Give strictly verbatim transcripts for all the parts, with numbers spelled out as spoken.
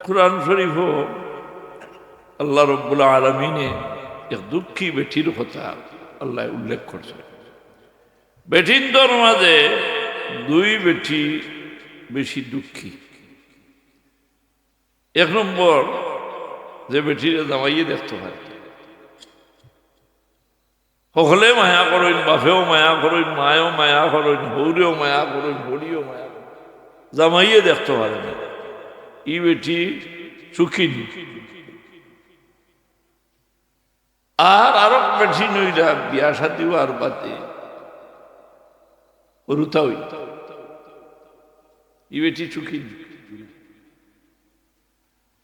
কোরআন শরীফও আল্লাহ রব্বুল আলামিনে এক দুঃখী বেটির কথা আল্লায় উল্লেখ করছইন। বেটিন্তর মাঝে দুই বেটি বেশি দুঃখী। এক নম্বর, যে বেটিরে জামাইয়ে দেখতো পারে না। হকলে মায়া করইন, বাপেও মায়া করইন, মায়ও মায়া করইন, হউরেও মায়া করইন, হড়িও মায়া করইন, জামাইয়ে দেখতো পারে না। ই বেটি সুখী নি। আর আরক বেটি নইলা বিয়া শাদি অওয়ার বাদে হুরুতা অইল। ই বেটি সুখী নি।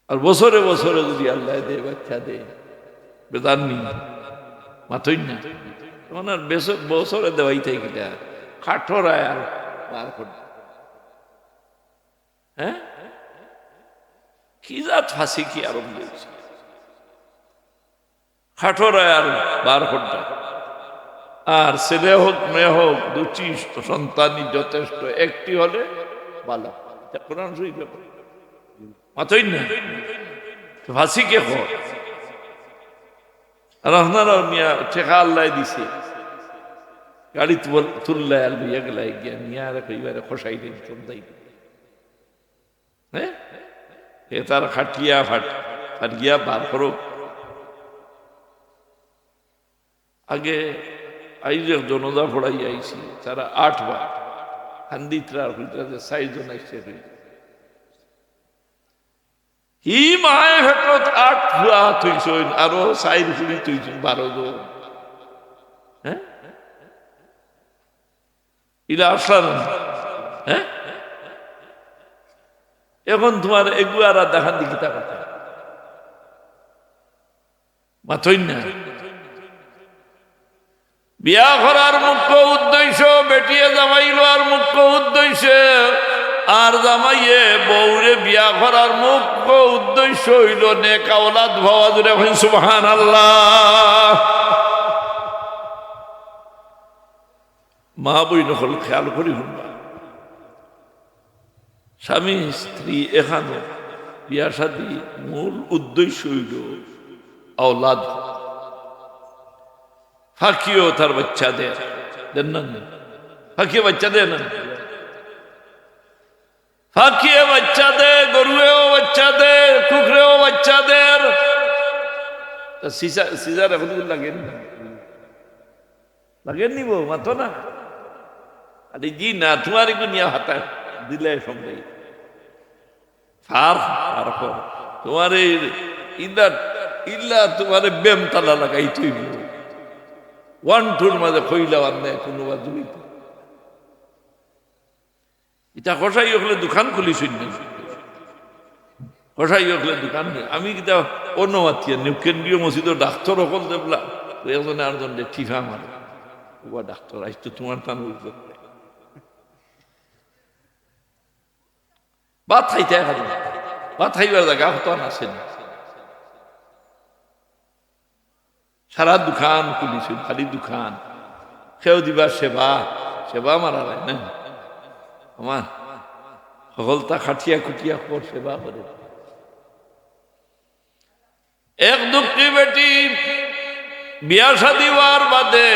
আর বছরে বছরে যদি আল্লায় দেয়, বাচ্চা দেয়, বেজার নি, মাতইন না। তখন আর বেস-, বছরে দেওয়াই থাকি কিতা, খাটর আয় আর বার করে। হ্যাঁ? কি জাত ফাসিকি আরম্ভ অইছে? খাটর আয় আর বার করতা। আর ছেলে হোক, মেয়ে হোক, দুটি সন্তানই যথেষ্ট, একটি হলে ভালো। ইটা কোরআন শরীফে বলে। মাতইন না। তো ফাসিকে কর। আর আপনারা মিয়া টেকা আল্লায় দিছে। গাড়িত তুল-, তুললায় আর লইয়া গেলায় গিয়া মিয়া আর কইবারে খসাই দিন, সন্তাই দিন। হ্যাঁ? এ তার খাটিয়া ফাট-, ফাটিয়া বার করো। আগে আইজ এক জনাজা পড়াই আইছি, তারা আট বার। হান্দিতরা আর হুইতরা যে চাইর জন আইছে হুই। হি মায় পেটত আট ফুয়া থইছইন, আরো চাইর ফুড়ি থইছইন, বারো জন। হ্যাঁ? ইলা আসলা না? হ্যাঁ? এখন তুমার এগু আর দেখান দি কিতা কথা? মাতইন না। বিয়া করার মুখ্য উদ্দেশ্য, বেটিয়ে জামাই লওয়ার মুখ্য উদ্দেশ্য, আর জামাইয়ে বউরে বিয়া করার মুখ্য উদ্দেশ্য অইলো নেক আওলাদ পাওয়া। জোরে কইন সুবহানাল্লাহ। মা বইন অকল খেয়াল করি হুনবা। স্বামী স্ত্রী এখানো বিয়া শাদি মূল উদ্দেশ্য অইলো আওলাদ। ফাকিও তার বাচ্চা দেয়, দেন না নি? ফাকিয়ে বাচ্চা দেয় না? ফাকিয়ে বাচ্চা দেয়, গরুয়েও বাচ্চা দেয়, কুকুরেও বাচ্চা দেয়। তো সিজা-, সিজার এখন লাগে নি? লাগে নি বো, মাতো না। আরে জি না, তুমার এগু নিয়া হাতা দিলে সম্ভব। ফার, ফার কর। তুমারে ইলা, ইলা তুমারে বেম তালা লাগাইতে অইবো। One two-র মাঝে কইলা আর নাই কোনো বাজুইতে। ইতা কসাই অকলে দোকান খুলিছইন না। কসাই অকলে দোকান খুলি-, আমি কিতা অন্য মাতিয়া নিউ কেন্দ্রীয় মসজিদর ডাক্তর অকল দেবলা, তো একজনে আরজনরে টিফা মারে। ওবা ডাক্তর, আইজ তো তুমার তান অইলো। ভাত খাইতে খালি, ভাত খাইবার জাগা কত আছে না। সারা দোকান খুলিছইন, খালি দোকান। কেউ দিবা সেবা, সেবা মারা যায় না। আমার হকলতা খাটিয়া খুটিয়া কর সেবা করে। এক দুঃখী বেটি বিয়া শাদি অওয়ার বাদে,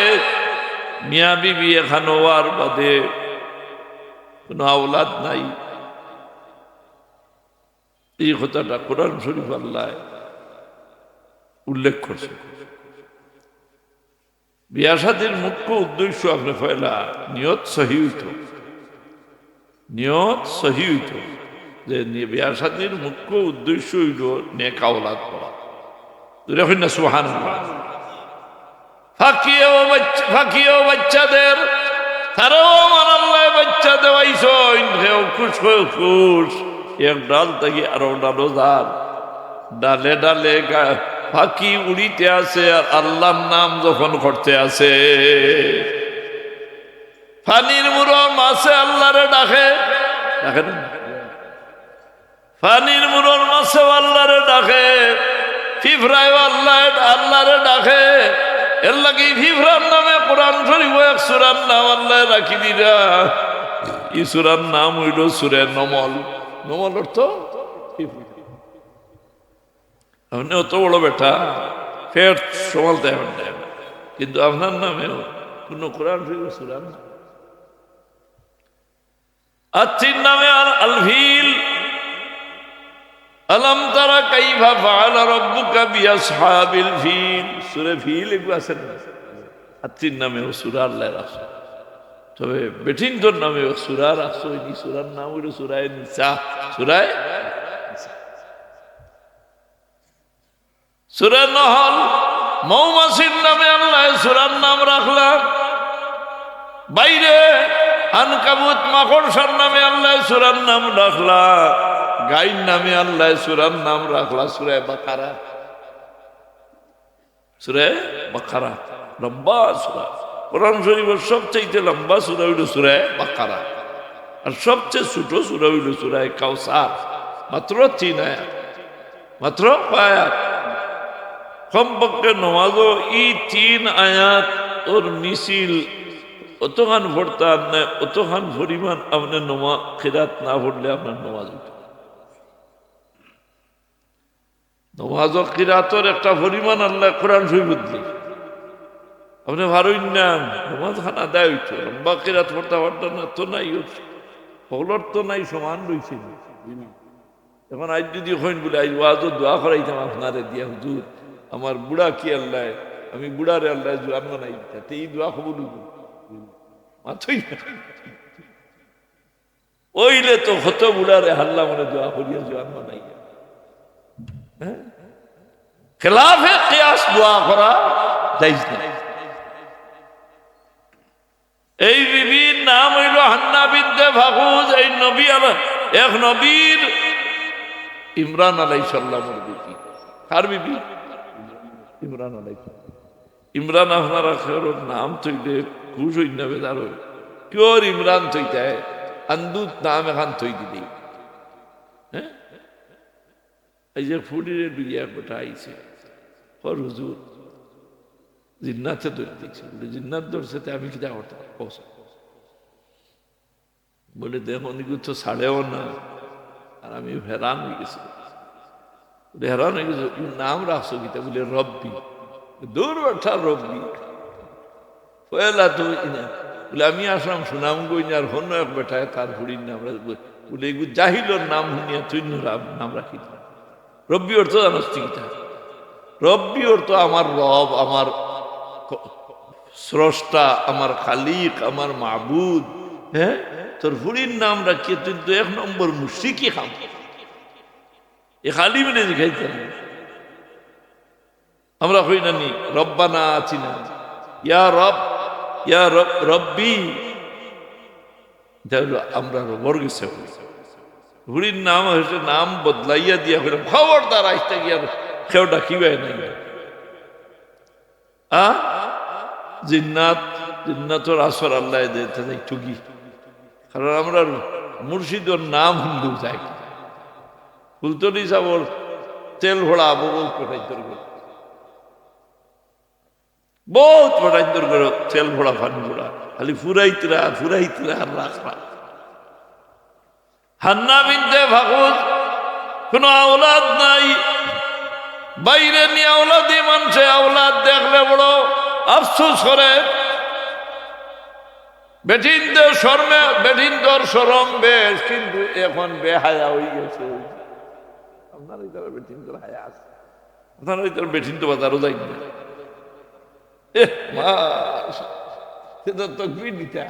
মিয়া বিবি এখান অওয়ার বাদে কোনো আওলাদ নাই। এই কথাটা কোরআন শরীফ আল্লায় উল্লেখ করছে। বিয়া শাদির মুখ্য উদ্দেশ্য আপনে পয়লা নিয়ত সহি অইতো, নিয়ত সহি অইতো যে নি-, বিয়া শাদির মুখ্য উদ্দেশ্য অইলো নেক আওলাদ পাওয়া। জোরে কইন না সুবহানাল্লাহ। ফাকিয়েও বাচ্চা, ফাকিয়েও বাচ্চা দের, তারাও আমার আল্লায় বাচ্চা দেওয়াইছইন, হেও খুশ, হেও খুশ। এক ডাল থাকি আরো ডালো যার, ডালে ডালে গা-, ফাকি উড়িতে আছে আর আল্লার নাম জপন করতে আছে। পানির মুরর মাছে আল্লারে ডাকে, ডাকে না? পানির মুরর মাছেও আল্লারে ডাকে, ফিফরায়ও আল্লায়, আল্লারে ডাকে। এরলাগি ফিফরার নামে কোরআন শরীফো এক সূরার নাম আল্লায় রাখি দিরা। ই সূরার নাম অইলো সূরা নমল। নমল অর্থ ফিফরা। আপনে অত বড় বেটা, পেট সামালতায় পারইন না, কিন্তু আপনার নামেও কোনো কোরআন শরীফর সূরা নাই। হাতির নামে আল, আল ফিল, আলাম তারা কাইফা ফাআলা রাব্বুকা বিআসহাবিল ফিল, সূরা ফিল এগু আছে না? হাতির নামেও সূরা আল্লায় রাখছে। তবে বেটিন্তর নামেও সূরা রাখছে, ওই সূরার নাম অইলো সূরায়ে নিসা, সূরায়ে নিসা। সূরা নহল, মৌমাছির নামে আল্লায় সূরার নাম রাখলা। বাইরে আনকাবুত, মাকড়সার নামে আল্লায় সূরার নাম রাখলা। গাইর নামে আল্লায় সূরার নাম রাখলা সূরায়ে বাকারা। সূরায়ে বাকারা, লম্বা সূরা। কোরআন শরীফর সবচাইতে লম্বা সূরা অইলো সূরায়ে বাকারা, আর সবচেয়ে ছোট সূরা অইলো সূরায়ে কাউসার, মাত্র তিন আয়াত। মাত্র কয় আয়াত? কমপক্ষে নমাজো ই তিন আয়াতর মিছিল অতখান পড়তা না, অতখান পরিমাণ আপনে নমা-, কিরাত না পড়লে আপনার নমাজ অইতো না। নমাজো কিরাতর একটা পরিমাণ আল্লায় কোরআন শরীফ দিলে। আপনে পারইন না, নমাজ খান আদায় অইতো, লম্বা কিরাত পড়তা পারতা না, তো নাই, হকলর তো নাই, সমান রইছে না। এখন আইজ যুদি কইন বুলে, "আইজ ওয়াজো দোয়া করাইতাম আপনারে দিয়া হুজুর, আমার বুড়া কি আল্লায়, আমি বুড়ারে আল্লায় জোয়ান বানাই দিতা", তে ই দোয়া কবুল অইবো? মাতইন না। অইলে তো কত বুড়ারে হারলাম, ওরে দোয়া করিয়া জোয়ান বানাইয়া। হ্যাঁ? খেলাফে কিয়াস দোয়া করা জায়েজ না। এই বিবির নাম অইলো হান্না বিনতে ফাকুজ। এই নবী আলা-, এক নবীর, ইমরান আলাইহিস সালামর বিবি। কার বিবি? ইমরান আলাইহিস সালাম। ইমরান, আপনারা কেউর নাম থইলে খুশ অইন না, বেজার অইন। কেউর ইমরান থইতায়, আন্দুত নাম এখান থই দিলে। হ্যাঁ? এই যে ফুড়িরে লইয়া এক বেটা আইছে, কর, "হুজুর, জিন্নাতে ধরি দিছে।" বুলে, "জিন্নাত ধরছে, তে আমি কিতা করতাম?" কও। বুলে, "দেখো, ইগু তো ছাড়েও না, আর আমি হেরান অই গেছি।" বুলে, "হেরান অই গেছো, ইগু নাম রাখছো কিতা?" বুলে, "রব্বি।" দূর বেটা, রব্বি। পয়লা তো ইনা। বুলে, "আমি আসলাম সুনামগঞ্জ, আর হন্য এক বেটায় তার ফুড়ির নাম রাখছে।" বুলে, "ইগু জাহিলর নাম হুনিয়া তুই নাম, নাম রাখি দিলি।" রব্বি অর্থ জানোস তুই কিতা? রব্বি অর্থ আমার রব, আমার ক-, স্রষ্টা, আমার খালিক, আমার মাবুদ। হ্যাঁ, তোর ফুড়ির নাম রাখিয়া তুই তো এক নম্বর মুশরিকি খাম। এ খালি মিলে জিখাইতে না। আমরা কই না নি, "রব্বানা আতিনা", ইয়া রব, ইয়া রব, রব্বি। ইটা অইলো আমরা রবর গেছে কই। ফুড়ির নাম অইছে, নাম বদলাইয়া দিয়া কইলাম, "খবরদার, আইজ থাকি আর কেউ ডাকিবায় নায়।" আ? জিন্নাত, জিন্নাতর আসর আল্লায় দেয়, তে যাই ঠুকি। কারণ আমরার মুর্শিদর নাম হুনলেউ যায় কি? ফুলতলি সাবর তেল ভরা বউত বেটাইন্তর ঘরো। বউত বেটাইন্তর ঘরো তেল ভরা, পানি ভরা। খালি ফুরাইতরা, ফুরাইতরা আর রাখরা। হান্না বিনতে ফাকুজ, কোনো আওলাদ নাই। বাইরে নি আওলাদি মানষে আওলাদ দেখলে বড় আফসোস করে। বেটিন্তর শরমে, বেটিন্তর শরম বেশ, কিন্তু এখন বেহায়া অই গেছে। আপনার ইতার বেটিন্তর হায়া আছে? আপনার ইতার বেটিন্ত বাজারো যাইন না। এ মা, সে তো তকবির দিতা।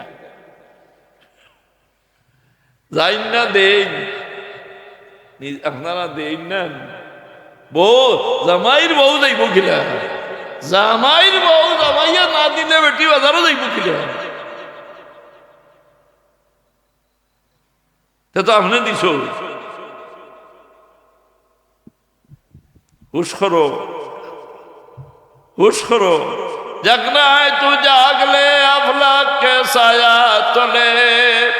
যাইন না দেইন। নি-, আপনারা দেইন না। বউ, জামাইর বউ যাইবো কিলা? জামাইর বউ জামাইয়ে না দিলে বেটি বাজারো যাইবো কিলা? তে তো আপনে দিছো। হুশ করো, হুশ করো। জাগনা হ্যায় তু জাগ লে আফলাক কে সায়া তলে,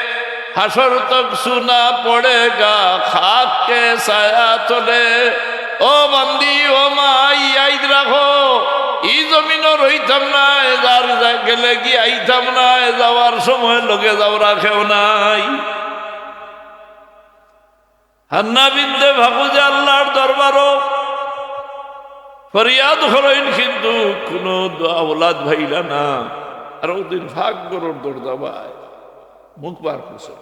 হাশর তক সুনা পড়েগা খাক কে সায়া তলে। ও বান্দি, ও মাই, ইয়াদ রাখো, ই জমিনো রইতাম নায়, যার যা-, গেলেগি আইতাম নায়, যাওয়ার সময় লগে যাওরা কেউ নাই। হান্না বিনতে ফাকুজে আল্লার দরবারো ফরিয়াদ করইন, কিন্তু কুনু দোয়া আওলাদ পাইলা না। আর অউ দিন ফাঁক ঘরর দরজা বায়, মুখ বার করছইন।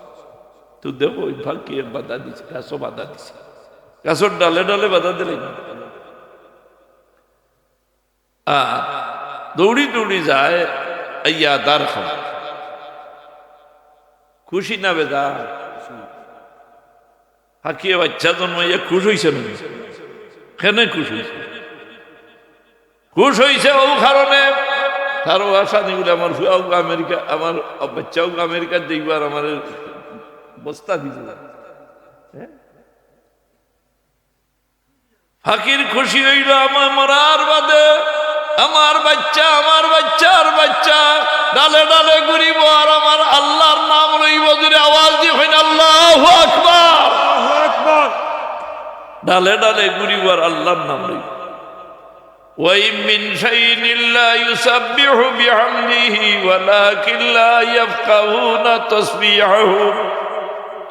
তো দেখো, অউ ফাঁকে বাধা দিছে, গাছো বাধা দিছে, গাছর ডালে ডালে বাধা দিলাইন। আর দৌড়ি দৌড়ি যায়, আইয়া দার খাওয়া। খুশি না বেজার? ফাঁকিয়ে বাইচ্চা জন্মাইয়া খুশ অইছে না? কেনে খুশ অইছে? খুশ অইছে অউ কারণে, তার অউ আশা নি বুলে আমার ফুয়াও আমেরিকা, আমার বাইচ্চাও আমেরিকাত যাইবো আর আমারে বস্তা দিবো। হ্যাঁ? ফাঁকির খুশি অইলো আমার মরার বাদে, আমার বাইচ্চা, আমার বাইচ্চার বাইচ্চা, ডালে ডালে ঘুরিবো আর আমার আল্লার নাম লইবো। জোরে আওয়াজ দি কইন, আল্লাহু আকবার। আল্লাহু আকবার। ডালে ডালে ঘুরিবো আর আল্লার নাম লইবো। وإن من شيء إلا يسبح بحمده ولكن لا يفقهون تسبيحهم।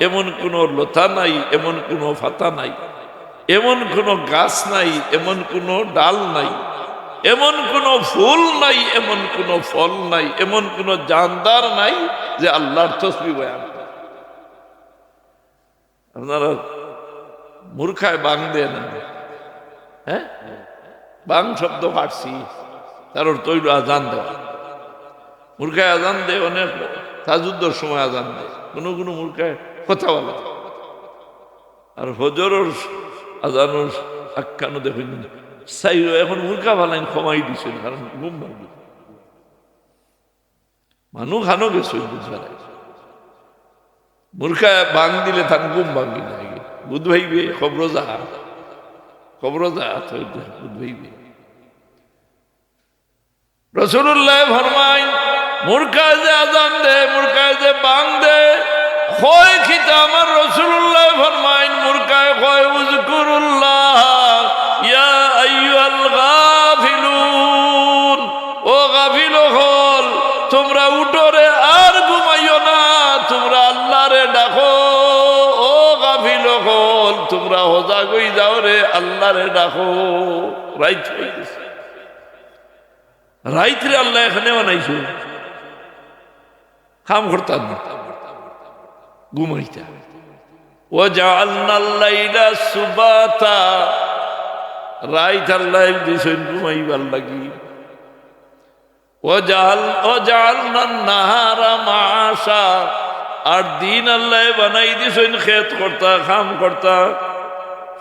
এমন কুনু লতা নাই, এমন কুনু পাতা নাই, এমন কুনু গাছ নাই, এমন কুনু ডাল নাই, এমন কুনু ফুল নাই, এমন কুনু ফল নাই, এমন কুনু জানদার নাই যে আল্লার তসবিহ বয়ান করে। আপনারা মুরকায় বাং দেয় না? হ্যাঁ, বাং শব্দ ফার্সি, তার অর্থ অইলো আজান দেওয়া। মুরকায় আজান দেয়, অনেক তাহাজ্জুদর সময় আজান দেয়, কুনু কুনু মুরকায় কথা বলে। আর ফজরর আজানর আখ্যানও দেখইন, চাইরো এখন মুরকা ফালাইন কমাই দিছইন, কারণ ঘুম ভাঙ্গি। মানুষ হানো গেছইন বুঝবা না। মুরকায় বাং দিলে তান ঘুম ভাঙ্গি না, বুঝ ভাইবে, কবরো যা, কবরো যা, তো বুঝ ভাইবে। রসুলুল্লায় ফরমাইন, মুরকায় যে আজান দেয়, মুরকায় যে বাং দেয়, কয় কিতা আমার রসুলুল্লায় ফরমাইন, মুরকায় কয়, উযকুরুল্লাহ ইয়া আইয়ুহাল গাফিলুন, ও গাফিল অকল, তুমরা উঠো রে, আর ঘুমাইও না, তুমরা আল্লারে ডাকো। ও গাফিল অকল, তুমরা হজাগ অই যাও রে, আল্লারে ডাকো। রাইত অই গেছে। রাইতরে আল্লায় কেনে বানাইছইন? কাম করতা না, ঘুমাইতা। ওয়াজাআলনাল লাইলা সুবাতা, রাইত আল্লায় দিছইন ঘুমাইবার লাগি। ওয়াজাআল-, ওয়াজাআলনান নাহারা মাআশা, আর দিন আল্লায় বানাই দিছইন খেত করতা, কাম করতা,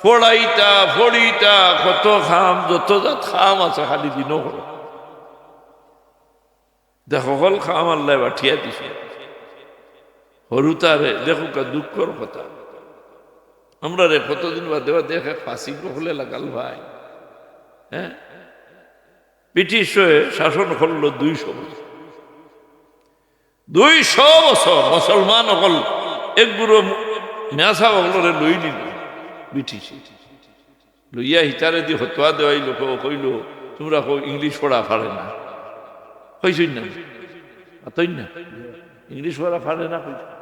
পড়াইতা, পড়িতা, কত কাম, যত জাত কাম আছে খালি দিনো করো। দেখো, হকল কাম আল্লায় বাটিয়া দিছে। হুরুতারে দেখউক্কা, দুঃখর কথা। আমরারে কতদিন বাদে বাদে এক এক ফাসিক অকলে লাগাল ভাই। হ্যাঁ? ব্রিটিশে শাসন করলো দুইশো বছর। দুইশো বছর মুসলমান অকল এক গুরু মিয়াসাব অকলরে লই নিল ব্রিটিশে। লইয়া হিতারে দি ফতোয়া দেওয়াইলো, কইলো, "তুমরা কও ইংলিশ পড়া পারে না।" কইছইন না? মাতইন না? ইংলিশ পড়া পারে না কইছইন।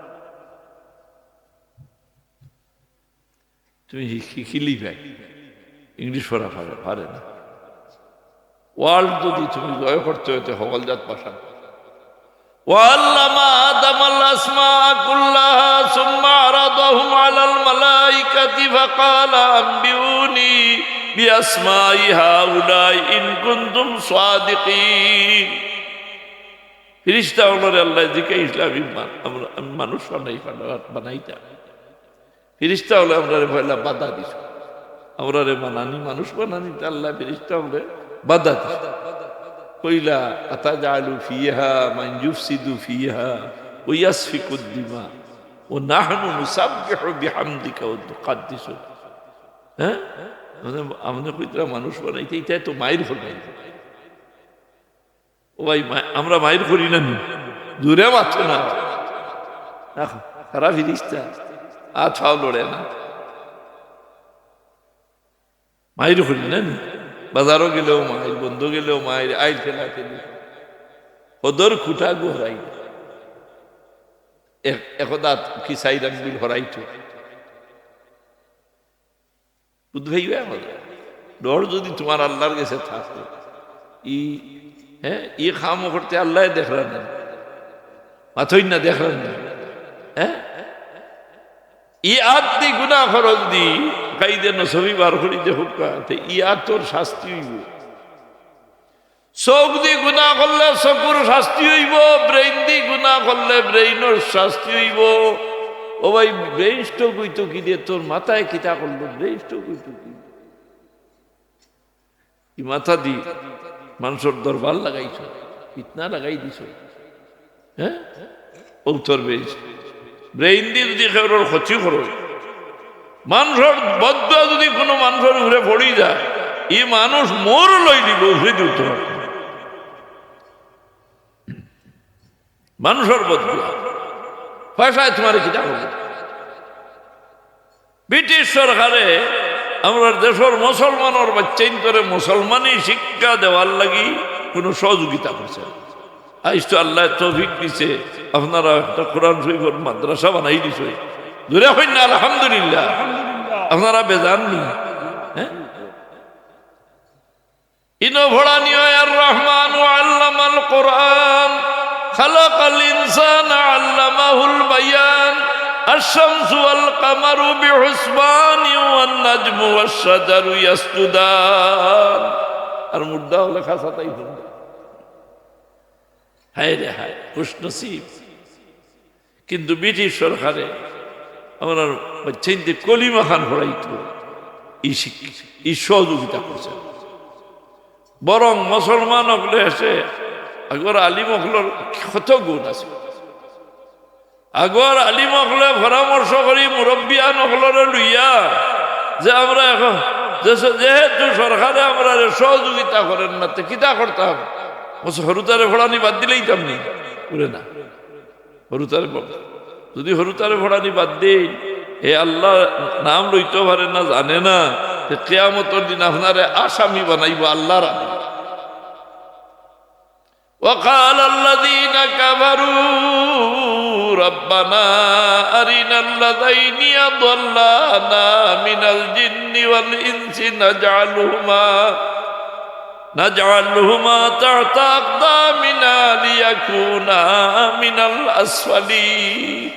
তুমি শি-, শিখিলি ভাই, ইংলিশ পড়া পারে, পারে না। World যদি তুমি জয় করতে অয়, তে হকল জাত ভাষা। وعلم آدم الأسماء كلها ثم عرضهم على الملائكة فقال أنبئوني بأسماء هؤلاء إن كنتم صادقين। ফিরিস্তা অকলরে আল্লায় জিকাইছলা, "আমি মা-, আমরা, আমি মানুষ বানাই, বানাইতাম।" ফিরিস্তা অকলে আমরারে পয়লা বাধা দিছে। আমরারে বানানি, মানুষ বানানিত আল্লায় ফিরিস্তা অকলরে বাধা দিছে। কইলা, "أتجعل فيها من يفسد فيها ويسفك الدماء ونحن نسبح بحمدك ونقدس لك।" হ্যাঁ? মানে, আপনে কইতরা মানুষ বানাইতে, ইতায় তো মাইর ফরমাইল। ও ভাই, মা-, আমরা মাইর করি না নি? জোরে মাতইন না। দেখো, তারা ফিরিস্তা, আত পাও লড়ে না। মাইর করি না নি? বাজারো গেলেও মাইর, বন্দো গেলেও মাইর, আইল ঠেলা ঠেলি। হদর খুঁটা গু হরাই। এক-, একদা কি চাইর আঙ্গুল হরাইতো। বুঝ ভাইবা কথা? ডর যুদি তুমার আল্লার গেছে থাকে, ই, হে, ই কাম করতে আল্লায় দেখরা না, মাতইন না, দেখরা না, হে? ই আত দি গুনা করছ দি, কাইদে নসবি বার করি দে হুক্কা, তে ই আতর শাস্তি অইবো। চউখ দি গুনা করলে চকুর শাস্তি অইবো, brain দি গুনা করলে brainর শাস্তি অইবো। ও ভাই, brain stroke অইতো কিদে? তোর মাথায় কিতা করলো, brain stroke অইতো কিদে? ই মাথা দি মানষর দরবার লাগাইছো, ফিতনা লাগাই দিছো। হে? অউ তোর brain। Brain দি যুদি কেউর ক্ষতি করো, মানষর বদদোয়া যুদি কুনু মানষর উপরে পড়ি যায়, ই মানুষ মোর লই দিব, উপরে দি উঠতে পারতো না। মানষর বদদোয়া। পয়সায় তুমারে কিতা করবো? ব্রিটিশ সরকারে আমরার দেশর মুসলমানর বাইচ্চাইন্তরে মুসলমানি শিক্ষা দেওয়ার লাগি কুনু সহযোগিতা করছে না। আইজ তো আল্লায় তৌফিক দিছে, আপনারা একটা কোরআন শরীফর মাদ্রাসা বানাই দিছে। জোরে কইন না আলহামদুলিল্লাহ। আপনারা বেজার নি? হে? ইনো পড়ানি অয় আর রহমান আল্লামাল কোরআন, খালাকাল ইনসানা আল্লামাহুল বায়ান, আশ-শামসু ওয়াল কামারু বিহুসবান, ওয়ান নাজমু ওয়াশ-শাজারু ইয়াসজুদান। আর মুর্দা অকলে খাসা তাই হুনবা। হায় রে হায়, খুশনসিব। কিন্তু ব্রিটিশ সরকারে আমরার বাইচ্চাইন্তে কলিমা খান পড়াইতো, ই শিক-, ই সহযোগিতা করছে। বরং মুসলমান অকলে এসে আগর আলিম অকলর কত গুণ আছে। আগর আলিম অকলে পরামর্শ করি মুরব্বিয়ান অকলরে লইয়া যে আমরা এখন যে-, যেহেতু সরকারে আমরারে সহযোগিতা করের না, তে কিতা করতাম? বলছে, হুরুতারে পড়ানি বাদ দিলাইতাম নি? বলে না। হুরুতারে ব-, যুদি হুরুতারে পড়ানি বাদ দেইন, হে আল্লার নাম লইতো পারে না, জানে না, তে কিয়ামতর দিন আপনারে আসামি বানাইবো আল্লার আগে। وقال الذين كفروا ربنا أرنا الذين أضلانا من الجن والإنس نجعلهما نجعلهما تحت أقدامنا ليكونا من الأسفلين.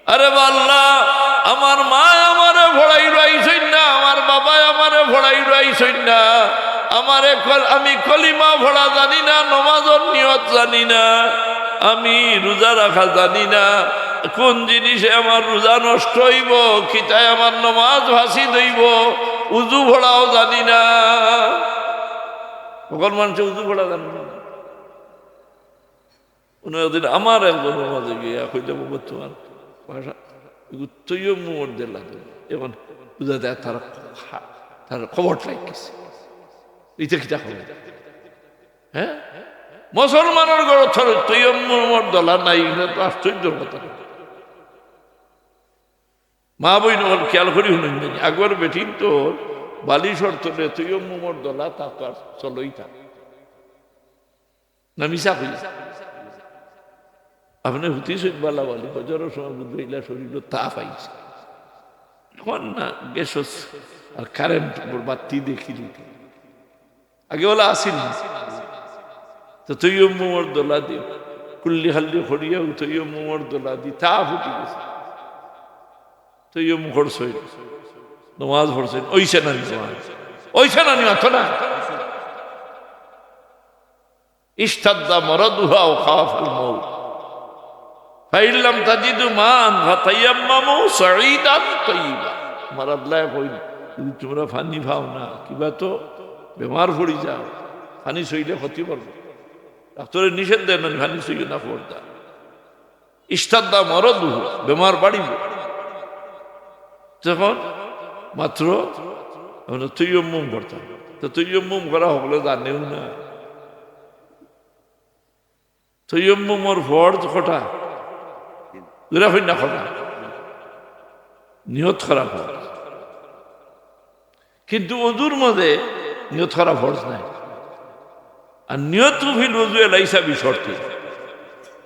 আরে বা আল্লাহ, আমার মায় আমারে পড়াইরাইছইন না, আমার বাবায় আমারে পড়াইরাইছইন না, আমারে কল-, আমি কলিমা পড়া জানি না, নমাজর নিয়ত জানি না, আমি রোজা রাখা জানি না, কুন জিনিসে আমার রোজা নষ্ট অইবো, কিতায় আমার নমাজ ফাসিদ অইবো, উজু পড়াও জানি না। অখন মানষে উজু পড়া জানে না। কুনু একদিন আমার একজনর মাঝে গিয়া কইলে, "বাবা, তুমার পয়সা, এগু তৈয়ম্মুমর দলা দে।" অখন বুঝা যায় তার খা-, তার খবর লাগি গেছে। ইতা কিতা খবর? হে? মুসলমানর ঘরো থর-, তৈয়ম্মুমর দলা নাই, ইটা তো আশ্চর্যর কথা। মা-বইন অকল খিয়াল করি হুনইন জানি, আগর বেটিন্তর বালিশর তলে তৈয়ম্মুমর দলা থাকতো আর চলইতা। না মিছা কই? আপনে হুতি সৈত বালা বালি, ফজরর সময় বুঝবে ইলা শরীরো তাপ আইছে। অখন না গ্যাস আর কারেন্ট বাত্তি দেখি দিতে। আগে অলা আছিল না। তো তৈয়ম্মুমর দলা দি, কুল্লি খাল্লি করিয়া তৈয়ম্মুমর দলা দি, তাপ উঠি গেছে। তৈয়ম্মুম করছইন, নমাজ পড়ছইন, অইছে না নি নমাজ? অইছে না নি? মাতো না। اشتد مرضها وخاف الموت فإن لم تجدوا ماء فتيمموا صعيدا طيبا. আমার আল্লায় কইন, যুদি তুমরা পানি পাও না, কিবা তো বেমার পড়ি যাও, পানি ছইলে ক্ষতি করবো। ডাক্তরে নিষেধ দেয় না, পানি ছইও না, পর্দা। اشتد مرضها, বেমার বাড়িবো। তখন মাত্র আমরা তৈয়ম্মুম করতাম। তো তৈয়ম্মুম করা হকলে জানেও না। তৈয়ম্মুমর ফরজ কটা? জোরে কইন না কটা? নিয়ত করা ফরজ। কিন্তু অজুর মাঝে নিয়ত করা ফরজ নায়। আর নিয়তু ফিল উজু লাইসা বিশর্তিন।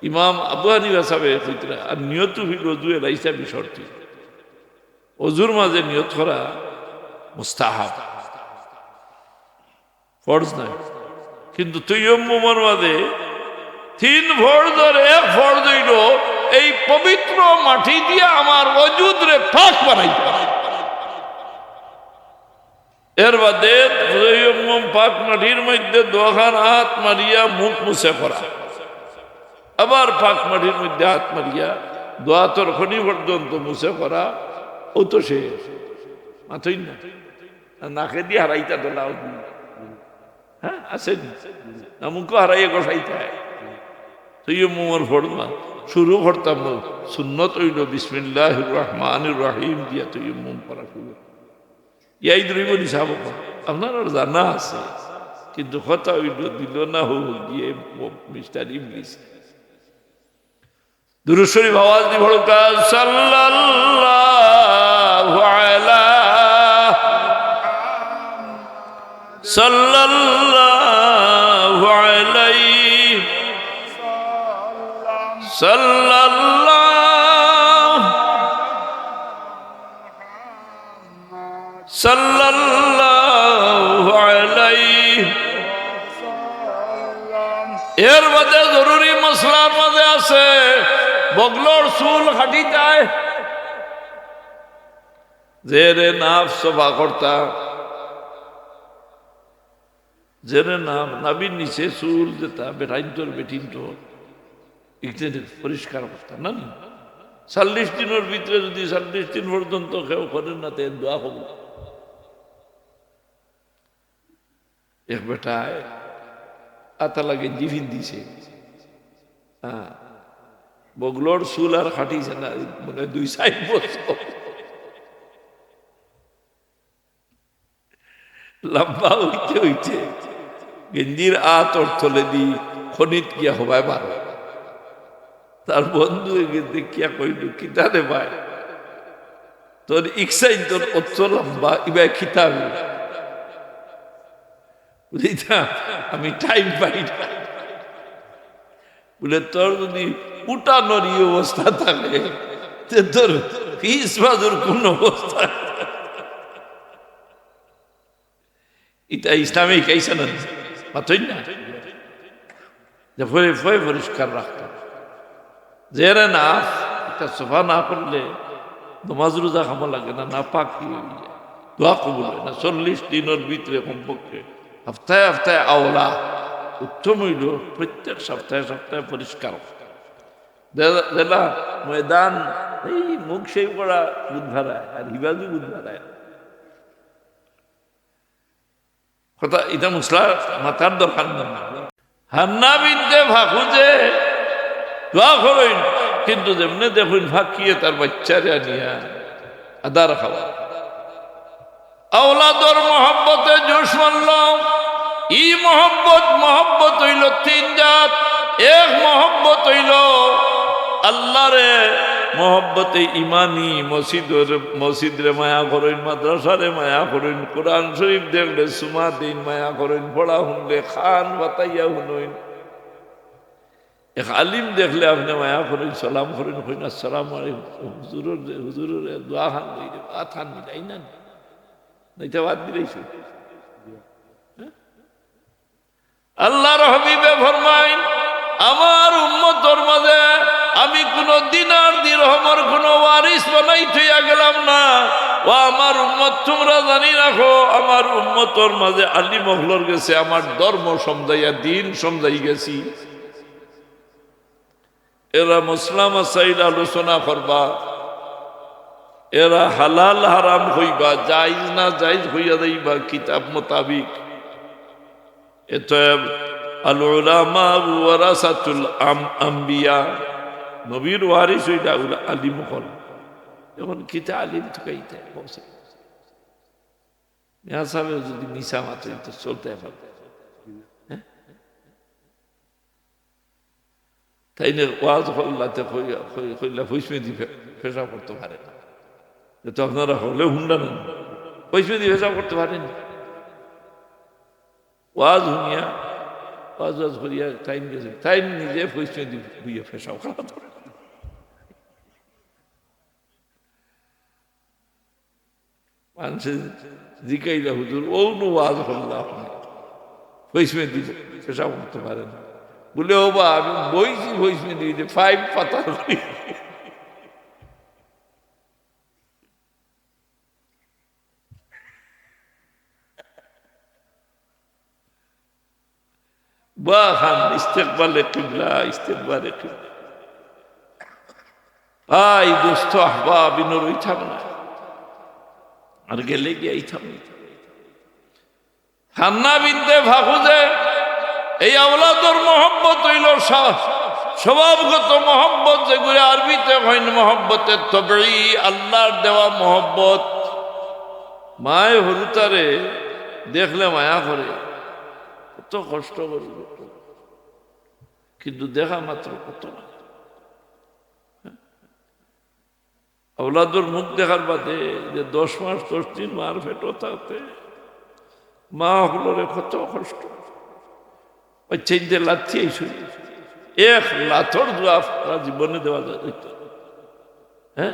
ইমাম আবু হানিফা সাহেবে কইতরা, আর নিয়তু ফিল উজু লাইসা বিশর্তিন। অজুর মাঝে নিয়ত করা মুস্তাহাব। ফরজ নায়। কিন্তু তায়াম্মুমর মাঝে তিন ফরজর এক ফরজ অইলো এই পবিত্র মাটি দিয়া আমার অজুরে পাক বানাইতে। এর বাদে তায়াম্মুম পাক মাটির মধ্যে দুইখান আত মারিয়া মুখ মুছে করা, আবার পাক মাটির মধ্যে আত মারিয়া দুই আতর খনি পর্যন্ত মুছে করা, অউ তো শেষ। মাতইন না? আর নাকেদি হারাইতা দলা অউ। হ্যাঁ, আছে নি? না মুখো হারাইয়া গসাইতা অয়। তায়াম্মুমর ফরজ না। শুরু করতাম, সুন্নত অইলো বিসমিল্লাহির রহমানির রহিম দিয়া তায়াম্মুম করা শুরু। ইয়াদ রইবো নি সাব? আপনারার জানা আছে, কিন্তু কথা অইলো দিল না হউ গিয়া মিস্টার ইবলিস। দুরূদ শরীফ আওয়াজ দি পড়ুক্কা, সাল্লাল্লাহু আলা, সাল্লাল্লাহু আলাইহি, সাল্লাল্লাহু, সাল্লাল্লাহু আলাইহি। এর বাদে জরুরি মাসলার মাঝে আছে, বগলর চুল কাটিতায়, জেরে নাফ সাফা করতা, জেরে নাফ, নাভির নিচে চুল যেতা, বেটাইন্তর বেটিন্তর, ইকটা পরিষ্কার করতা না নি? চল্লিশ দিনর ভিতরে যদি চল্লিশ দিন পর্যন্ত কেউ করে না, তে দোয়া কবুল। এক বেটায় আতালা গেঞ্জি ফিন্দিছে, হ্যাঁ, বগলর চুল আর কাটিছে না, মানে দুই চাইর বছর। লম্বা অইতে অইতে গেঞ্জির আতর তলেদি খনিত গিয়া হবায় বারো। তার বন্ধু এগিয়ে দেখিয়া কইল, "কিতা রে ভাই, তোর ইকসাইন তোর অত লম্বা, ইবায় কিতা অইল?" বুঝি তা, আমি টাইম পাই না। বুলে, "তোর যদি উঠানোর এই অবস্থা থাকে, তে তোর পিছ বাজুর কোন অবস্থা?" ইটা ইসলামে শিখাইছে না? মাতইন না? যে ফয়ে ফয়ে পরিষ্কার রাখতা। জেরে নাফ, ইটা সাফা না করলে নমাজ রোজা কামো লাগে না, নাপাকি অইয়া দোয়া কবুল অয় না। চল্লিশ দিনর ভিতরে কমপক্ষে হাপ্তায় হাপ্তায় আওলা, উত্তম অইলো প্রত্যেক হাপ্তায় হাপ্তায় পরিষ্কার। যে-, যেলা ময়দান, এই মুখ সেই করা বুধবারায়, আর হিবাজু বুধবারায়। কথা ইটা মুসলা মাতার দরকার নাই। হান্না বিনতে ফাকুজে দোয়া করইন, কিন্তু যেমনে দেখইন ফাকিয়ে তার বাইচ্চারে আনিয়া আদার খাওয়া। আওলাদর মহব্বতে জোশ মারল। ই মহব্বত, মহব্বত অইলো তিন জাত। এক মহব্বত অইলো আল্লারে মহব্বতে ইমানি, মসজিদর, মসজিদরে মায়া করইন, মাদ্রাসারে মায়া করইন, কোরআন শরীফ দেখলে চুমা দেইন, মায়া করইন, পড়া হুনলে কান পাতাইয়া হুনইন। এক আলিম দেখলে আপনে মায়া করইন, সালাম করইন, কইন, "আসসালামু আলাইকুম।" হুজুরর, হুজুরর দোয়া খান লইলে, বাত খান মিলাই না, নাইতে বাদ দিলাইছে। হ্যাঁ? আল্লাহর হাবিবে ফরমাইন, "আমার উম্মতর মাঝে আমি কুনু দিনার দিরহমর কুনু ওয়ারিস বানাই থইয়া গেলাম না। ও আমার উম্মত, তুমরা জানি রাখো, আমার উম্মতর মাঝে আলিম অকলর গেছে আমার ধর্ম সমজাইয়া, দিন সমজাই গেছি।" এরা মাসলা মাসাইল আলোচনা করবা, এরা হালাল হারাম কইবা, জায়েজ না জায়েজ কইয়া যাইবা কিতাব মোতাবিক। অতএব আল উলামা ওয়ারাসাতুল আম-, আম্বিয়া, নবীর ওয়ারিস অইলা উলা-, আলিম অকল। এখন কিতা আলিম তুকাইতে বসে? মিয়া সাহেব যদি মিছা মাতে তো চলতে পারে। হ্যাঁ? তাইন ওয়াজ করলা তে কই-, কই-, কইলা পশ্চিমেদি পে-, পেশাব করতে পারে না। এ তো আপনারা হকলে হুনলা না, পশ্চিমেদি পেশাব করতে পারে না। ওয়াজ হুনিয়া, ওয়াজ ওয়াজ করিয়া তাইন গেছে, তাইন নিজে পশ্চিমেদি বইয়া পেশাব করা ধরে। মানষে জিকাইলা, "হুজুর, অউ নু ওয়াজ করলা আপনে?" ভইস মেদি পেশাব করতে পারে না। বলে, "ও বা, আমি বইছি ভইস মেদি, ওই যে পাইপ পাতা করি।" বা খান ইস্তেকবালে কিবলা, ইস্তেকবালে কিবলা। ভাই, দোস্ত, আহবাব, ইনো রইতাম না। আর গেলে গিয়া আইতাম না। হান্না বিনতে ফাখুজে এই আওলাদর মহব্বত অইলো স-, স্বভাবগত মহব্বত, যেগুরে আরবিতে কইন মহব্বতে তবঈ, আল্লার দেওয়া মহব্বত। মায় হুরুতারে দেখলে মায়া করে, কত কষ্ট করে, কিন্তু দেখা মাত্র কত না। আওলাদর মুখ দেখার বাদে যে দশ মাস দশ দিন মার পেটো থাকতে মা অকলরে কত কষ্ট। বাচ্চাইন্তে লাথি আইসো, এক লাথর জুয়াব সারা জীবনে দেওয়া যায়, অইতো। হ্যাঁ,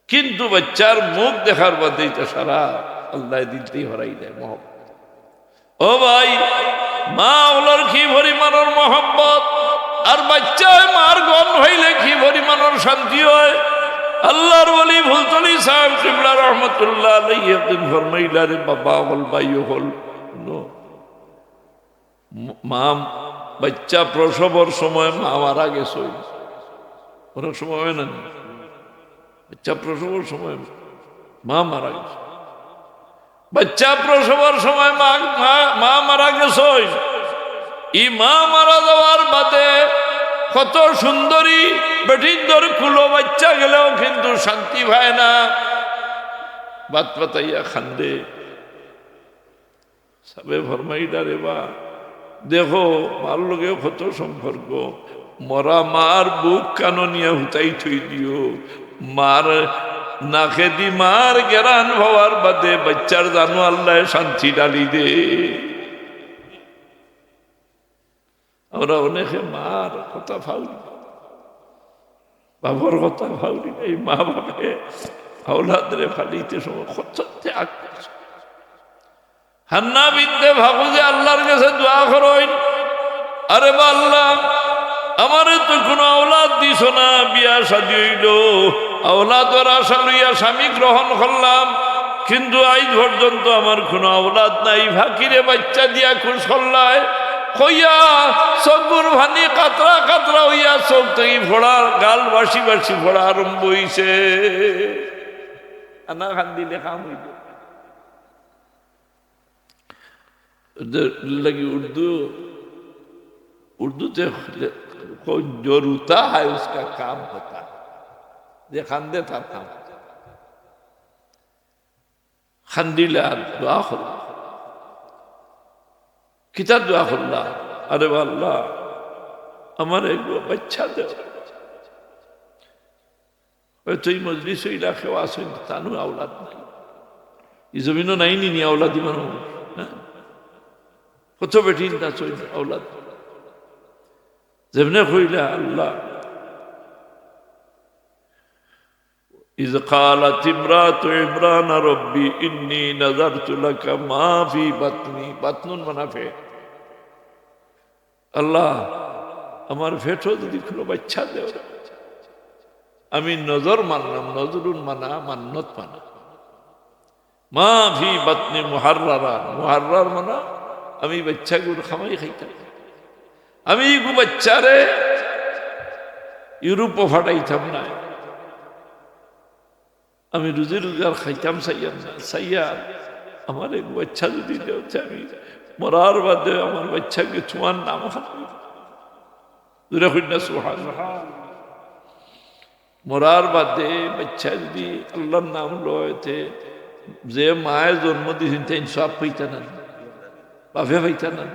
কিন্তু বাচ্চার মুখ দেখার বাদে ইটা সারা আল্লায় দিলতেই হরাই দেয় মহব্বত। ও ভাই, মা অকলর কি পরিমাণর মহব্বত, আর বাচ্চায় মার গন্ধ পাইলে কি পরিমাণর শান্তি হয়। আল্লার ওলি ফুলতলি সাহেব কিবলা রহমতুল্লাহ আলাইহি একদিন ফরমাইলা, "রে বাবা অকল, ভাই অকল, হুনো, ম-, মা, বাচ্চা প্রসবর সময় মা মারা গেছে।" অনেক সময় হয় না নি? বাচ্চা প্রসবর সময় মা মারা গেছে। বাচ্চা প্রসবর সময় মা, মা, মা মারা গেছে। ই মা মারা যাওয়ার বাদে কত সুন্দরী বেটিন্তর কুলো বাচ্চা গেলেও কিন্তু শান্তি পায় না, বাত পাতাইয়া কান্দে। সাবে ফরমাইলা, "রে বা, দেখো, মার লগে কত সম্পর্ক, মরা মার বুক কানো নিয়া হুতাই থই দিও, মার নাকেদি মার গেরান পাওয়ার বাদে বাচ্চার জানো আল্লায় শান্তি ডালি দে।" আমরা অনেকে মার কথা পাউরি, বাপর কথা পাউরি। এই মা বাপে আওলাদরে ফালিতে সময় কত ত্যাগ করছে। হান্না বিনতে ফাখুজে আল্লার গেছে দোয়া করইন, "আরে বা আল্লা, আমারে তো কুনু আওলাদ দিছো না, বিয়া শাদি অইলো, আওলাদর আশা লইয়া স্বামী গ্রহণ করলাম, কিন্তু আইজ পর্যন্ত আমার কুনু আওলাদ নাই, ফাকিরে বাচ্চা দিয়া খুশ করলায়।" কইয়া চকুর পানি কাতরা কাতরা অইয়া চোখ থাকি পড়া, গাল ভাসি ভাসি পড়া আরম্ভ অইছে। আনা কান্দিলে কাম অইবো। এর লাগি উর্দু, উর্দুতে কইন, "জো রোতা হ্যায় উসকা কাম হোতা হ্যায়।" যে কান্দে তার কাম। কান্দিলা আর দোয়া করলা। কিতা দোয়া করলা? "আরে বা আল্লা, আমারে এগু বাচ্চা দেও।" হয়তো ই মজলিসো ইলা কেউ আছইন, তানু আওলাদ নাই। ই জমিনো নাই নি, নি আওলাদি মানুষ, হ্যাঁ? কত বেটিন আছইন আওলাদ। যেমনে কইলা, আল্লা, "إذ قالت امرأة عمران رب إني نذرت لك ما في بطني"، বাতনুন মানা পেট। আল্লা, আমার পেটো যদি কুনু বাচ্চা দেও, আমি নজর মানলাম, নজরুন মানা, মান্নত মানা। "মা ফি বাতনি মুহাররারা", মুহাররার মানা, আমি বাচ্চাগুর কামাই খাইতাম, আমি ইগু বাচ্চারে ইউরোপো ফাটাইতাম না। আমি রুজি রোজগার খাইতাম চাইয়ার না, চাইয়ার আমার এক বাচ্চা যদি দেও, তে আমি মরার বাদে আমার বাচ্চাকে তুমার নাম খান। জোরে কইন না সুবহানাল্লাহ। মরার বাদে বাচ্চা যদি আল্লার নাম লয়, তে যে মায়ে জন্ম দিছইন, তাইন সওয়াব পাইতা না? বাপে পাইতা না?